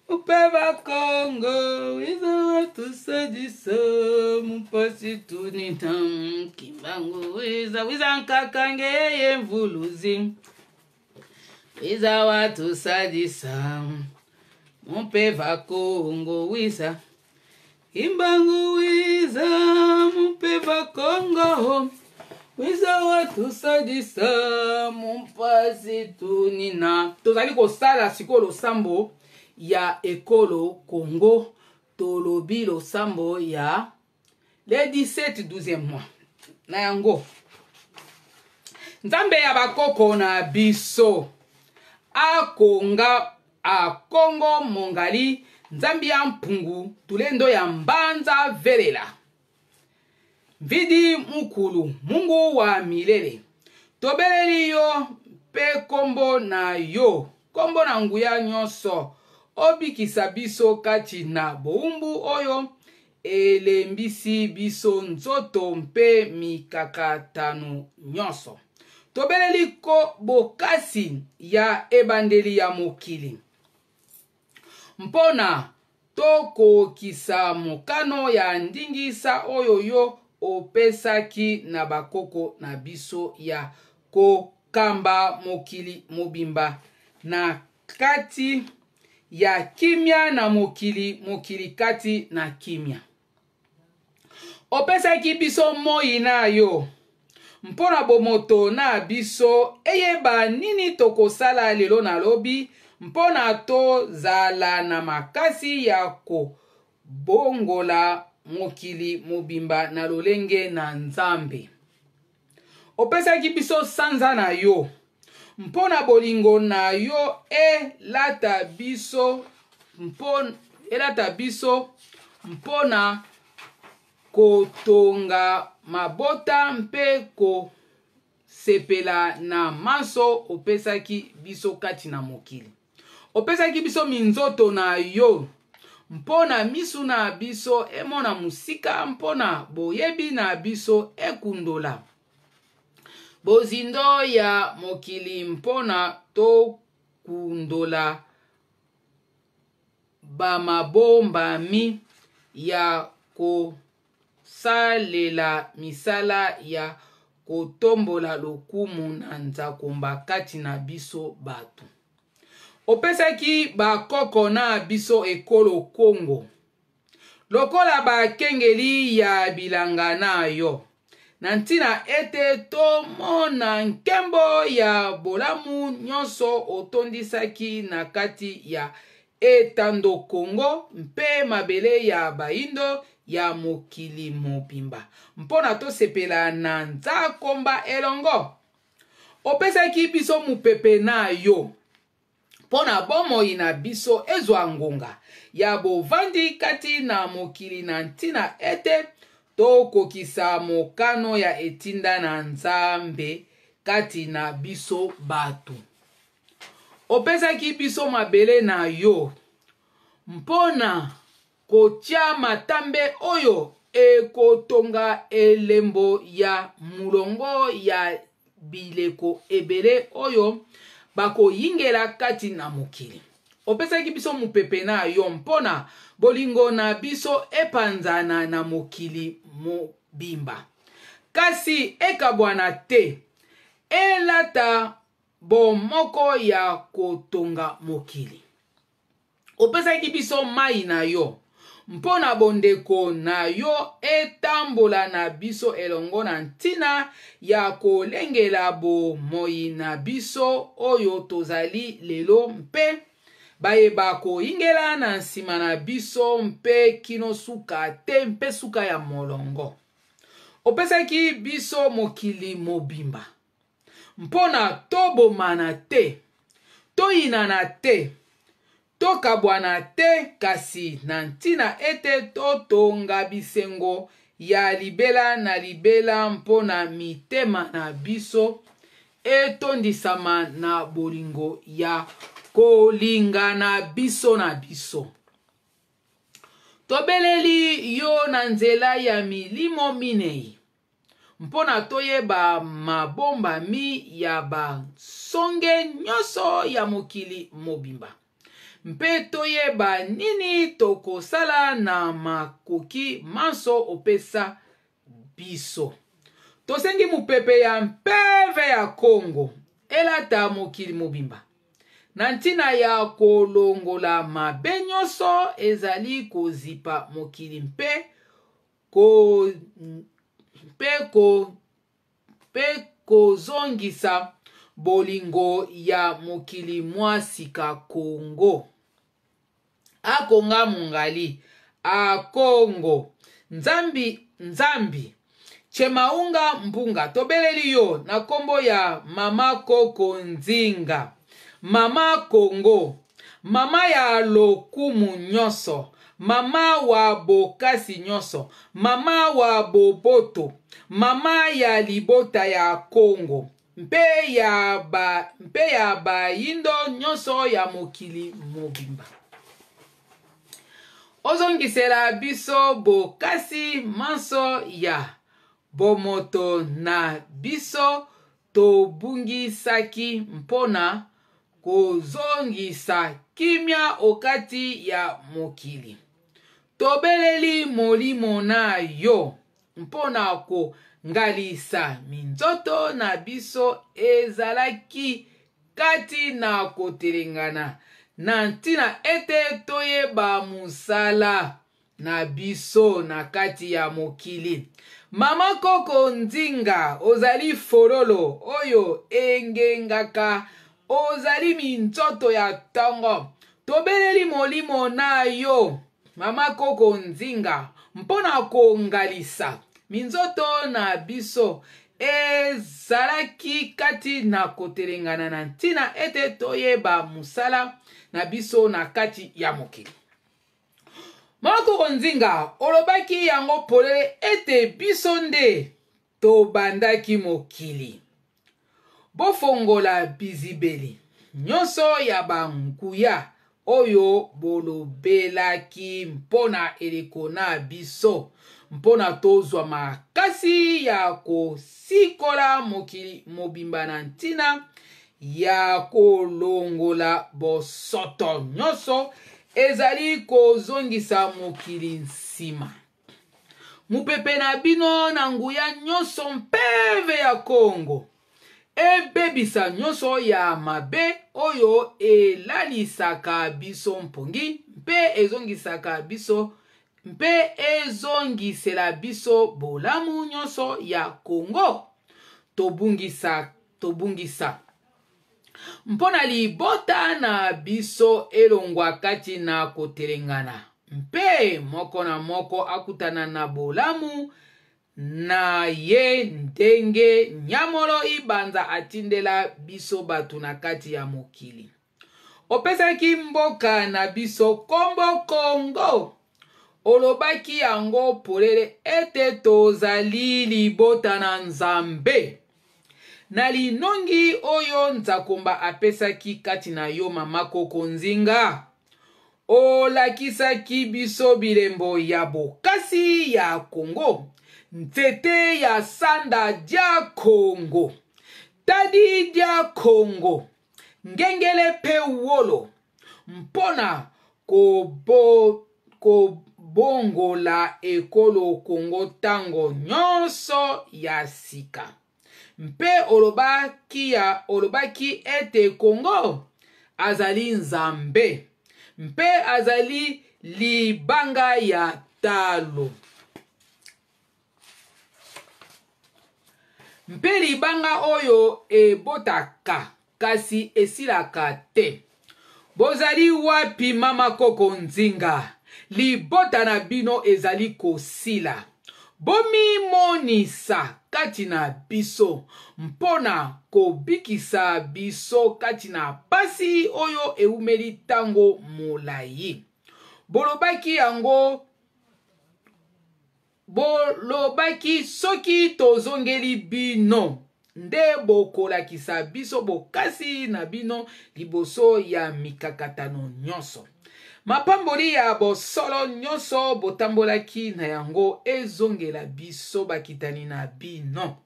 Speaker 1: mupeva Kongo wiza watusalisa mpasi tunina. Kimbangu wiza wiza nkaka ngeyeye mvuluzi wiza watusalisa mupeva Kongo wiza. Kimbangu wiza mupeva Kongo wiza watusalisa mpasi tunina. Tozali kosala sikoyo losambo ya ekolo Congo. Tolobi losambo ya le 17 12e mois. Na yango Nzambe ya bakoko na biso akonga akongo mongali Nzambe ya mpungu tulendo ya mbanza velela mvidi mukulu Mungu wa milele tobeleli yo mpe kombo na yo kombo na nguya nyonso obikisa biso kati na bowumbu oyo elembisi biso nzoto mpe mikakatano nyonso. Tobeleli ko bokasi ya ebandeli ya mokili mpona tokokisa mokano ya ndingisa oyo yo opesaki na bakoko na biso ya kokamba mokili mobimba na kati ya kimia na mokili mokili kati na kimia. Opesaki biso moi na yo mpona bomoto na biso eyeba nini tokosala lelo na lobi mpona tozala na makasi ya kobongola mokili mobimba na lolenge na Nzambe. Opesaki biso sanza na yo mpona bolingo na yo elata biso mpona kotonga mabota mpe kosepela na manso opesaki biso kati na mokili. Opesaki biso minzoto na yo mpona misu na biso emona mosika mpona boyebi na biso ekundola bozindo ya mokili mpona tokundola bamabombami ya kosalela misala ya kotombola lokumu na nzakomba kati na biso bato. Opesaki bakoko na biso ekolo Kongo lokola bakengeli ya bilanga na yo na ntina ete tomona nkembo ya bolamu nyonso otondisaki na kati ya etando Kongo mpe mabele ya bayindo ya mokili mobimba mpona tosepela na nzakomba elongo. Opesaki biso mopepe na yo mpona bomoi na biso ezwa ngonga ya bovandi kati na mokili na ntina ete tokokisa mokano ya etinda na Nzambe kati na biso bato. Opesaki biso mabele na yo mpo na kotia matambe oyo ekotonga elembo ya molongo ya bileko ebele oyo bakoyingela kati na mokili. Opesaki biso mopepe na yo mpo na bolingo na biso epanzana na mokili mobimba, kasi ekabwana te, elata bomoko ya kotonga mokili. Opesaki biso mai na yo mpo na bondeko na yo etambola na biso elongo na ntina ya kolengela bomoi na biso oyo tozali lelo mpe baye bakoyingela na nsima na biso mpe kino suka te mpe suka ya molongo. Opesaki biso mokili mobimba mpo na tobomana te, toyinana te, tokabwana te, kasi na ntina ete totonga bisengo ya libela na libela mpo na mitema na biso etondisama na bolingo ya kolingana biso na biso. Tobeleli yo na nzela ya milimo minei mpo na toyeba mabombami ya bansonge nyonso ya mokili mobimba mpe toyeba nini tokosala na makoki manso opesa biso. Tosengi mopepe ya mpeve ya Kongo elata mokili mobimba na ntina ya kolongola mabe nyonso ezali kozipa mokili mpe ko mpe ko mpe kozongisa bolingo ya mokili mwa sika Congo. Akonga mongali akongo nzambi nzambi Chemaunga Mbunga tobeleli yo na kombo ya mama koko Nzinga mama Congo Mama ya lokumu nyonso, mama wa bokasi nyonso, mama wa boboto, mama ya libota ya Kongo mpe ya ba mpe ya bayindo nyonso ya mokili mobimba. Ozongisela biso bokasi manso ya bomoto na biso tobungisaki mpo na kozongisa kimia okati ya mokili. Tobeleli Molimo na yo mpo na kongalisa minzoto na biso ezalaki kati na kotelengana na ntina ete toyeba mosala na biso na kati ya mokili. Mama Koko Nzinga, ozali fololo oyo engengaka, ozali minzoto ya tongo. Tobeleli molimo na yo, Mama Koko Nzinga, mpo na kongalisa minzoto na biso ezalaki kati na kotelengana na ntina ete toyeba mosala na biso na kati ya mokili. Mama Koko Nzinga, olobaki yango polele ete biso nde tobandaki mokili. Bofongola bizibeli nyonso ya banguya oyo bolobelaki mpo na eleko na biso, mpo na tozwa makasi ya kosikola mokili mobimba na ntina ya kolongola bosoto nyonso ezali kozongisa mokili nsima. Mopepe na bino na nguya nyonso mpeve ya Kongo ebebisa nyonso ya mabe oyo elalisaka biso mpongi mpe ezongisaka biso mpe ezongisela biso bolamu nyonso ya Kongo tobungisa tobungisa mpo na libota na biso elongwa kati na kotelengana mpe moko na moko akutana na bolamu na ye ndenge Nyamolo Ibanza atindela biso bato na kati ya mokili. Opesaki mboka na biso kombo Kongo. Olobaki yango polele ete tozali libota na Nzambe. Na linongi oyo Nzakomba apesaki kati na yo mama koko Nzinga, olakisaki biso bilembo ya bokasi ya Kongo, nzete ya sanda dia Kongo, tadi dia Kongo, ngengele pe wolo, mpo na kobo, kobongola ekolo Kongo tango nyonso ya sika. Mpe olobaki, ya, olobaki ete Kongo azali Nzambe mpe azali libanga ya talo. Mpe libanga oyo ebotaka kasi esilaka te. Bozali wapi mama koko Nzinga? Libota na bino ezali kosila. Bomimonisa kati na biso mpo na kobikisa biso kati na pasi oyo eumeli tango molayi. Bolobaki yango Bolobaki, Soki tozongeli bino, nde bokolakisa biso bokasi na bino liboso ya mikakatano nyonso. Mapamboli ya bosolo nyonso botambolaki na yango ezongela biso bakitani na bino,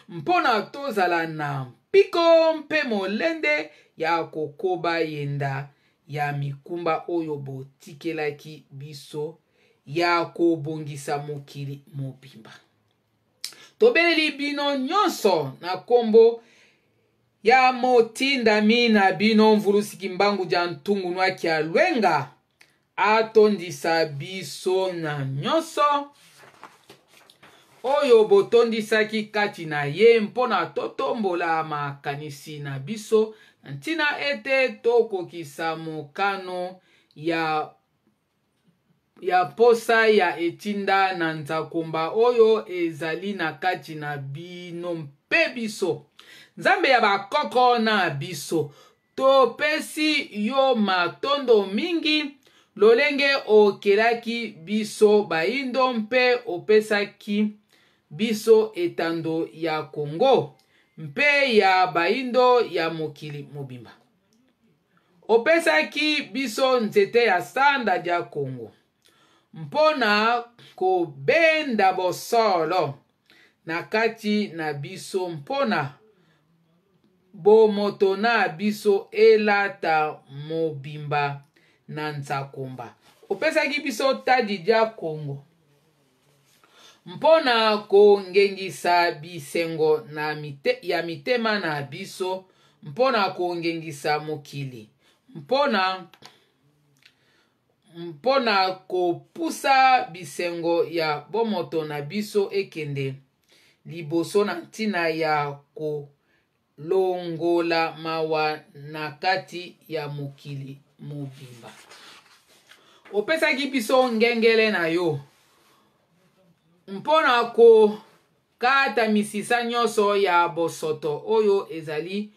Speaker 1: mpo na tozala na mpiko mpe molende ya kokoba yenda ya mikumba oyo botikelaki biso ya kobongisa mokili mobimba. Tobeleli bino nyonso na nkombo ya motindami na bino Mvulusi Kimbangu dia Ntungu Nwakia Lwenga, atondisa biso na nyonso oyo botondisaki kati na ye mpo na totombola makanisi na biso na ntina ete tokokisa mokano ya ya mposa ya etinda na nzakomba oyo ezali na kati na bino mpe biso. Nzambe ya bakoko na biso, topesi yo matondo mingi lolenge okelaki biso baindo mpe opesaki biso etando ya Kongo mpe ya baindo ya mokili mobimba. Opesaki biso nzete ya sanda dia Kongo mpo na kobenda bosolo na kati na biso mpo na bomoto na biso elata mobimba na nzakomba. Opesaki biso tadi dia Kongo mpo na kongengisa bisengo na mite, ya mitema na biso, mpo na kongengisa mokili, mpo na mpo na kopusa bisengo ya bomoto na biso ekende liboso na ntina ya kolongola mawa na kati ya mokili mobimba. Opesaki biso ngengele na yo mpo na kokata misisa nyonso ya bosoto oyo ezali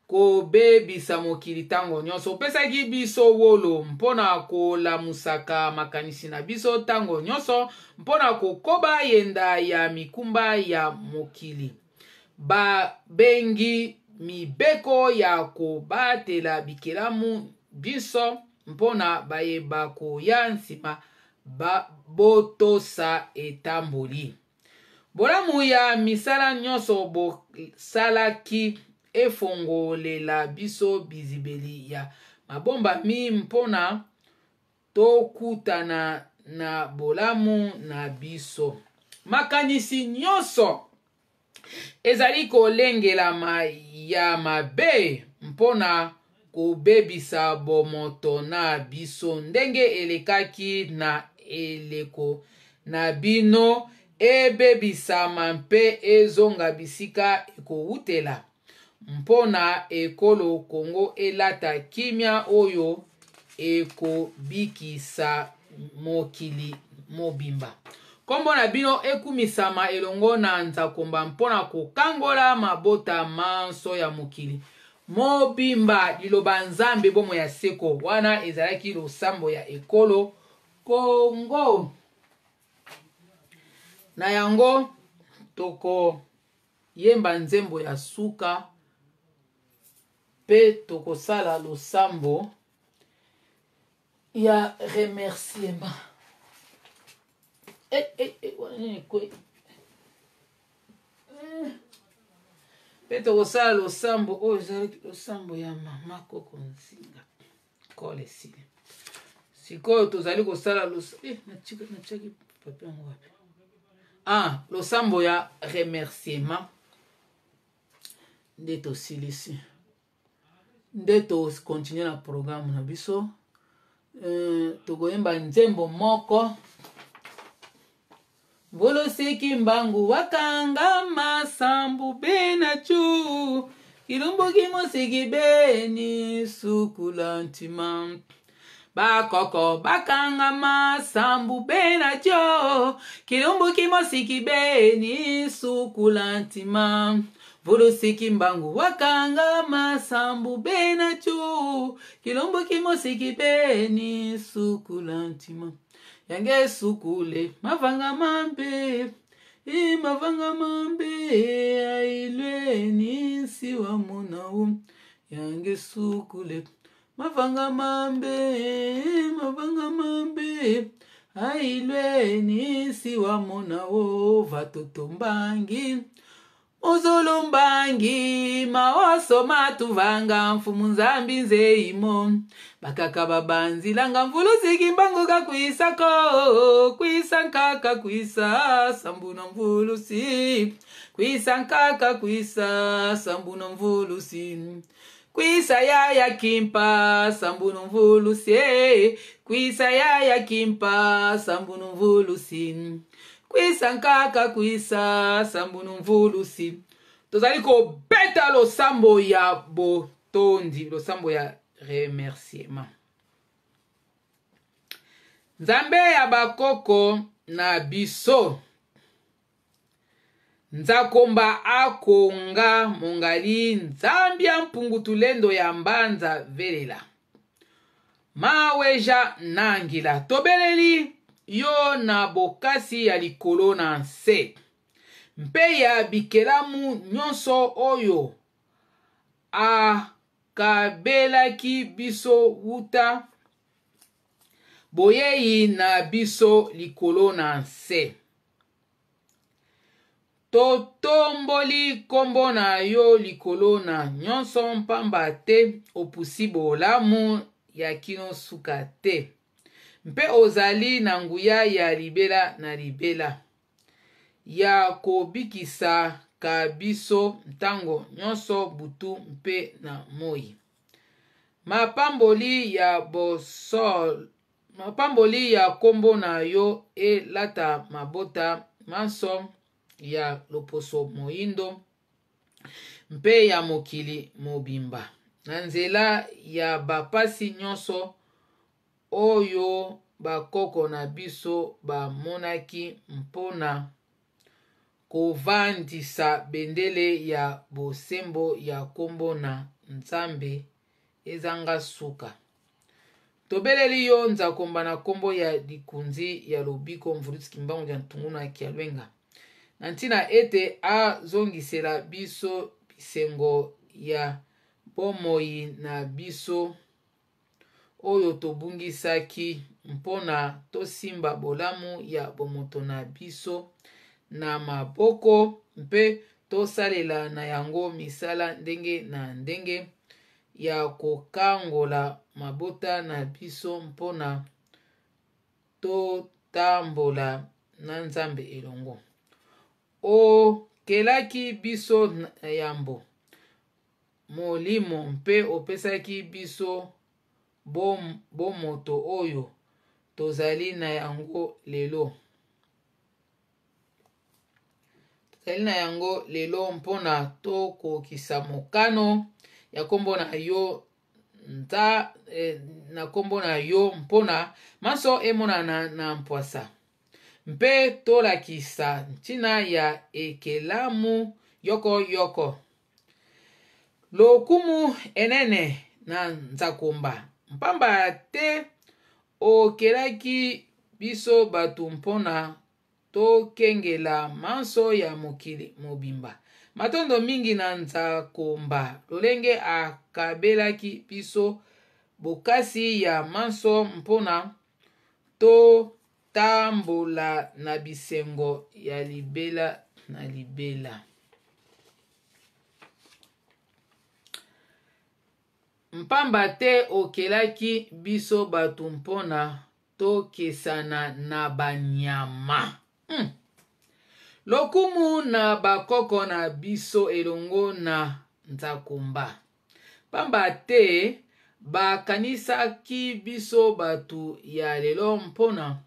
Speaker 1: kobebisa mokili ntango nyonso. Opesaki biso wolo mpo na kolamusaka makanisi na biso ntango nyonso mpo na kokoba yenda ya mikumba ya mokili. Babengi mibeko ya kobatela bikelamu binso mpo na baye bakoya nsima botosa etamboli. Bolamu ya misala nyonso bosalaki efongolela biso bizibeli ya mabombami mpo na tokutana na bolamu na biso. Makanisi nyonso ezali kolengelama ya mabe mpo na kobebisa bomoto na biso ndenge elekaki na eleko na bino ebebisama mpe ezonga bisika ekowutela mpo na ekolo Kongo elata kimia oyo ekobikisa mokili mobimba. Nkombo na bino ekumisama elongo na Nzakomba mpo na kokangola mabota manso ya mokili mobimba. Liloba Nzambe bomoi ya seko. Wana ezalaki losambo ya ekolo Kongo. Na yango toko. Yemba nzembo ya suka mpe tokosala losambo ya remerciement. Eh, eh, eh, wana nini ekwe? Mpe tokosala losambo oyo ezalaki losambo ya mama koko Nzinga. Kole esili. Sikoyo tozali kosala eh, natiaki papier yango wapi? Ah, losambo ya remerciement nde tosilisi, nde tokontinue na programme na biso. Tokoyemba nzembo moko. Mvulusiki mbangu wakanga masambu bena chu kilumbuki musiki beni sukula ntima bakoko bakanga masambu bena cho kilumbuki mosiki beni sukula ntima Mvulusiki mbangu wakanga masambu bena chu kilumbuki mosiki beni sukula ntima yange sukule mavanga mambe i mavanga mambe ailweni nsiwa monau yange sukule mavanga mambe mavanga mambe ailweni nsiwa monao vatoto mbangi muzulu mbangi maoso matuvanga mfumu nzambi nzeimo bakaka babanzilanga mvulusiki mbangu kakwisako kwisa nkaka kwisa sambu na mvulusi kwisa nkaka kwisa sambu na mvulusi kwisa yaya kimpa sambu na mvulusi kwisa yaya kimpa sambu na mvulusi kwisa nkaka kwisa sambu na mvulusi. Tozali kobeta losambo ya botondi, losambo ya remerciement. Nzambe ya bakoko na biso, Nzakomba akonga mongali nzambi ya mpungu tulendo ya mbanza velela maweja nangila tobeleli yo na bokasi ya likolo na nse mpe ya bikelamu nyonso oyo akabelaki biso wuta boyei na biso likolo na nse. Totomboli nkombo na yo likolo na nyonso mpamba te opusi bolamu ya kino suka te mpe ozali na nguya ya libela na libela ya kobikisaka biso ntango nyonso butu mpe na moi. Mapamboli ya bosol mapamboli ya nkombo na yo elata mabota manso ya loposo moyindo mpe ya mokili mobimba na nzela ya bapasi nyonso oyo bakoko na biso bamonaki mpona kovandisa bendele ya bosembo ya nkombo na Nzambe ezanga suka. Tobeleli yo Nzakomba na nkombo ya likunzi ya lobiko Mvuluzi Kimbangu dia Ntungu na Kialwenga na ntina ete azongisela biso bisengo ya bomoi na biso oyo tobungisaki mpona tosimba bolamu ya bomoto na biso na maboko mpe tosalela na yango misala ndenge na ndenge ya kokangola mabota na biso mpona totambola na Nzambe elongo. Okelaki biso na yambo molimo mpe opesaki biso bomoto oyo tozali na yango lelo. Tozali na yango lelo mpona tokokisa mokano ya nkombo na yo nta na nkombo na yo mpona manso emonana na mpwasa mpe tolakisa ntina ya ekelamu yoko yoko. Lokumu enene na Nzakomba mpamba te okelaki biso bato mpona tokengela manso ya mokili mobimba. Matondo mingi na Nzakomba lolenge akabelaki biso bokasi ya manso mpona totambola na bisengo ya libela na libela. Mpamba te okelaki biso bato mpo na tokesana na banyama. Lokumu na bakoko na biso elongo na Nzakomba. Pamba te bakanisaki biso bato ya lelo mpo na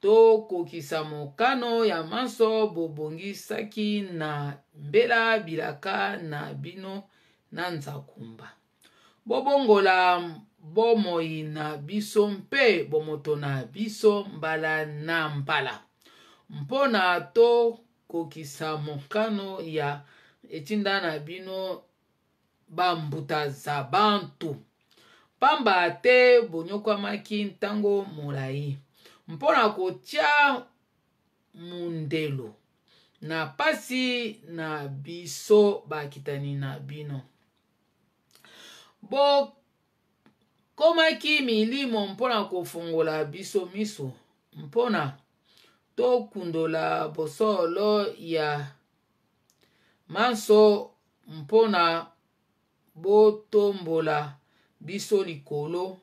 Speaker 1: tokokisa mokano ya manso bobongisaki na mbela bilaka na bino na Nzakomba. Bobongola bomoi na biso mpe bomoto na biso mbala na mbala mpo na tokokisa mokano ya etinda na bino bambuta za bantu. Pamba te bonyokwamaki ntango molai mpo na kotia mondelo na pasi na biso bakitani na bino. Bokomaki milimo mpo na kofungola biso miso mpo na tokundola bosolo ya manso mpo na botombola biso likolo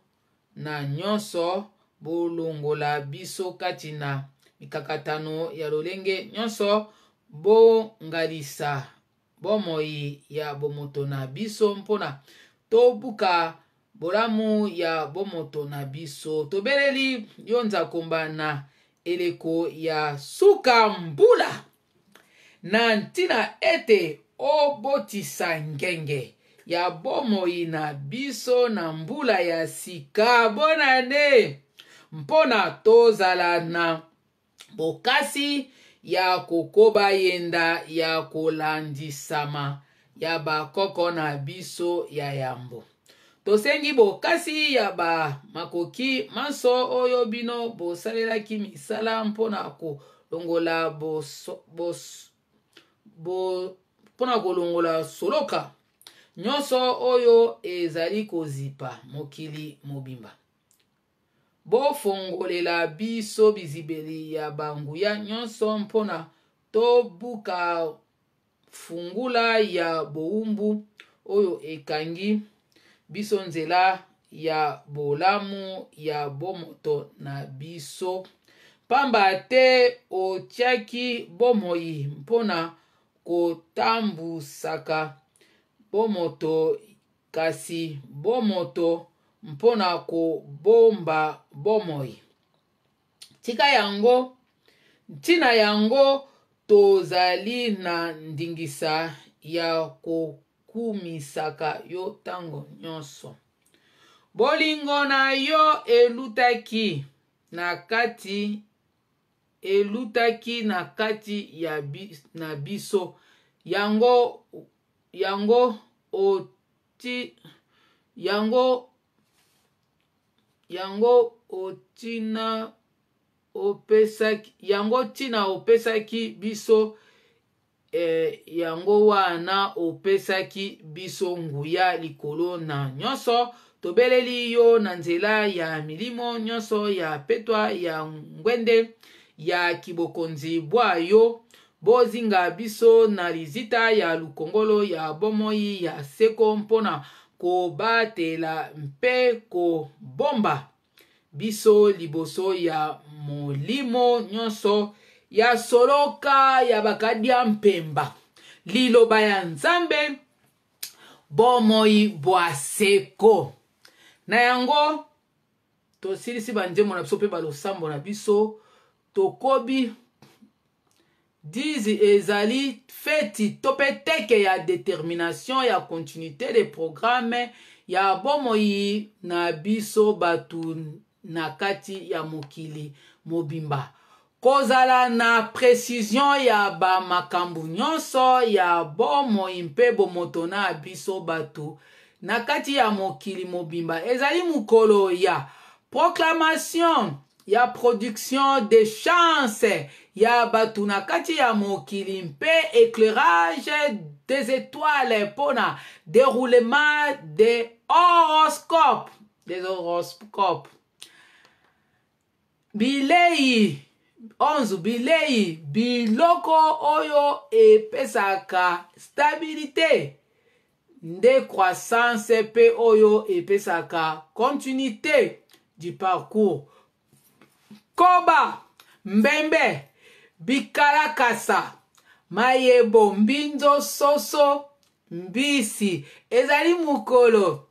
Speaker 1: na nyonso, bolongola biso kati na mikakatano ya lolenge nyonso, bongalisa bomoi ya bomoto na biso mpo na tobuka bolamu ya bomoto na biso. Tobeleli yo Nzakomba na eleko ya suka mbula, na ntina ete obotisa ngenge ya bomoi na biso na mbula ya sika. Bonane mpo na tozala na bokasi ya kokoba yenda ya kolandisama ya bakoko na biso ya yambo. Tosengi bokasi ya ba makoki manso oyo bino bosalelaki misala mpo na kolongola boso, bos, bo, mpo na kolongola soloka nyonso oyo ezali kozipa mokili mobimba. Bofongolela biso bizibeli ya banguya nyonso mpo na tobuka fungula ya bowumbu oyo ekangi biso nzela ya bolamu ya bomoto na biso, pamba te otiaki bomoi mpo na kotambusaka bomoto, kasi bomoto mpo na kobomba bomoi. Tika yango, ntina yango tozali na ndingisa ya kokumisaka yo ntango nyonso. Bolingo na yo elutaki na kati elutaki na kati ya bi, na biso yango yango oti yango yango otina opesaki yango ntina opesaki biso eh, yango wana opesaki biso nguya likolo na nyonso. Tobeleli yo na nzela ya milimo nyonso ya petwa ya ngwende ya kibokonzi bwa yo, bozinga biso na lizita ya lukongolo ya bomoi ya seko mpo na kobatela mpe kobomba biso liboso ya molimo nyonso ya soloka ya bakadia mpemba. Liloba ya Nzambe, bomoi bwa seko. Na yango tosilisi banzembo na biso mpe balosambo na biso, tokobi dizi ezali feti to mpe teke ya determination ya continuité de programme ya bomoi na biso bato na kati ya mokili mobimba. Kozala na precision ya ba makambo nyonso ya bomoi mpe bomoto na biso bato na kati ya mokili mobimba ezali mokolo ya proclamation. ya production de chance ya bato na kati ya mokili mpe éclairage des étoiles mpo na déroulement des horoscopes des horoscopes. Bilei 11 bilei biloko oyo epesaka stabilité nde croissance mpe oyo epesaka continuité du parcours. Koba, mbembe, bikalakasa, mayebo, mbinzo, soso, mbisi ezali mokolo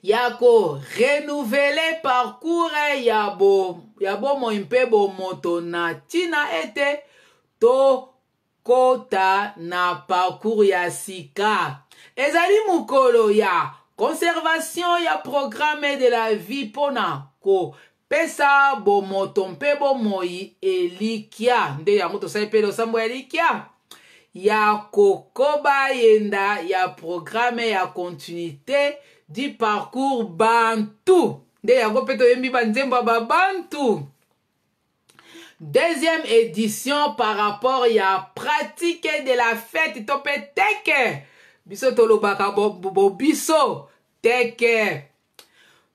Speaker 1: ya ko renouveler parcours ya, bo, ya bomoi mpe bomoto na ntina ete tokota na parcours ya sika. Ezali mokolo ya conservation ya programme de la vie mpo na kopesa bomoto mpe bomoi elikya. Nde yango tosali mpe losambo ya elikya ya kokoba yenda ya programme ya continuité du parcours bantu. Nde yango mpe toyembi banzembo ya babantu. Deuxième édition par rapport ya pratique de la fête to mpe teke biso tolobaka bobiso bo, teke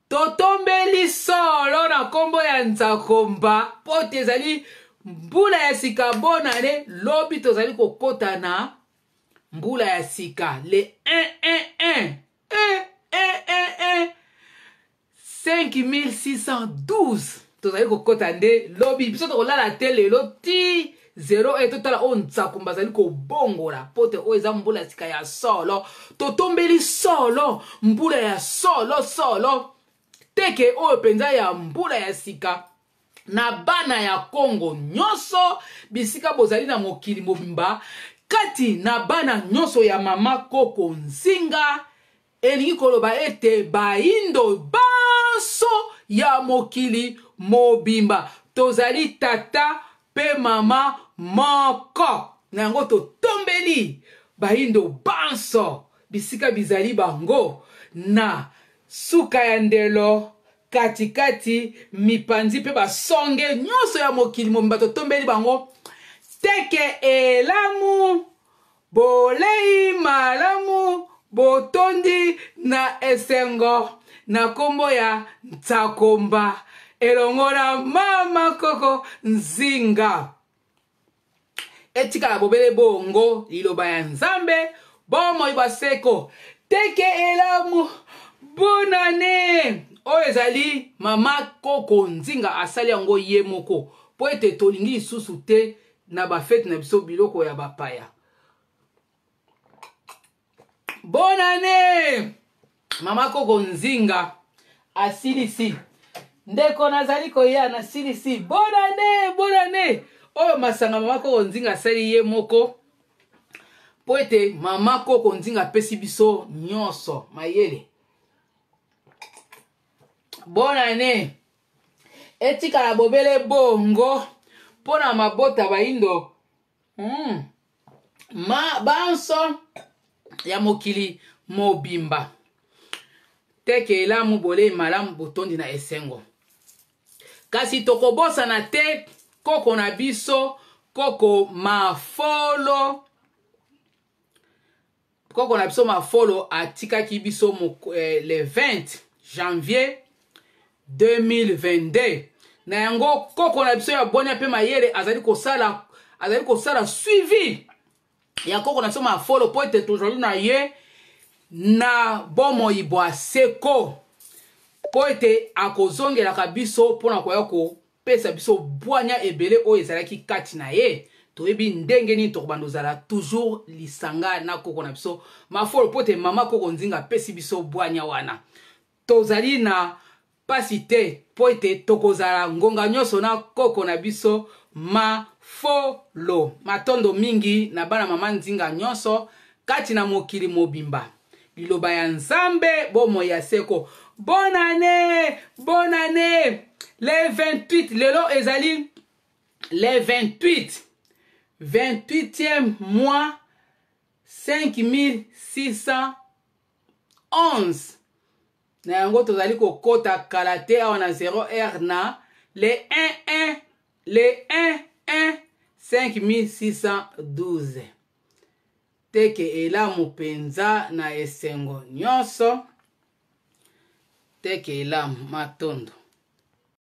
Speaker 1: totombeli solo na nkombo ya Nzakomba mpo te ezali mbula ya sika. Bonane lobi tozali kokota na mbula ya sika le 1 1 1 1 1 1 5612 tozali kokota nde lobi. Biso tokolala te lelo ti 0 e totala oyo Nzakomba azali kobongola mpo te oyo eza mbula ya sika ya solo. Totombeli solo mbula ya solo solo teke oyo mpenza ya mbula ya sika na bana ya Kongo nyonso bisika bozali na mokili mobimba, kati na bana nyonso ya mama Koko Nzinga, elingi koloba ete baindo banso ya mokili mobimba tozali tata mpe mama moko. Na yango totombeli baindo banso bisika bizali bango na suka ya ndelo, katikati, mipanzi mpe basonge nyonso ya mokili mobimba, totombeli bango teke elamu, bolei malamu, botondi na esengo na nkombo ya Nzakomba elongo na mama Koko Nzinga. Etikala bobele bongo liloba ya Nzambe, bomoi bwa seko. Teke elamu, bonane. Oyo ezali mama Koko Nzinga asali yango ye moko mpo ete tolingi lisusu te na bafete na biso biloko ya bapaya. Bonane mama Koko Nzinga asilisi. Ndeko nazali koya nasilisi. Bonane, bonane. Oyo masanga mama Koko Nzinga asali ye moko mpo ete mama Koko Nzinga apesi biso nyonso mayele. Bonane etikala bobele bongo mpo na mabota baindo ma banso ya mokili mobimba. Teke elamu, bolei malamu, botondi na esengo. Kasi tokobosana te koko na biso, koko Mafolo. Koko na biso Mafolo atikaki biso le 20 janvier 2022. Na yango koko na biso ya bwania mpe mayele azali kosala suivi ya koko na biso Mafolo mpo ete tozali na ye na bomoi bwa seko, mpo ete akozongelaka biso mpona koya kopesa biso bwanya ebele oyo ezalaki kati na ye. Toyebi ndenge nini tokobanda ozala toujours lisanga na koko na biso Mafolo, mpo ete mama Koko Nzinga apesi biso bwanya wana. Tozali na pasi te mpo ete tokozala ngonga nyonso na koko na biso Mafolo. Matondo mingi na bana mama Nzinga nyonso kati na mokili mobimba. Liloba ya Nzambe, bomoi ya seko. Bonane, bonane. Le 28, lelo ezali le 28, 28e mois 5611. Na yango tozali kokɔta kala te awa na 0 heure na Le 1 1 le 1 1 5612. Teke elamu mpenza na esengo nyonso. Teke elamu matondo.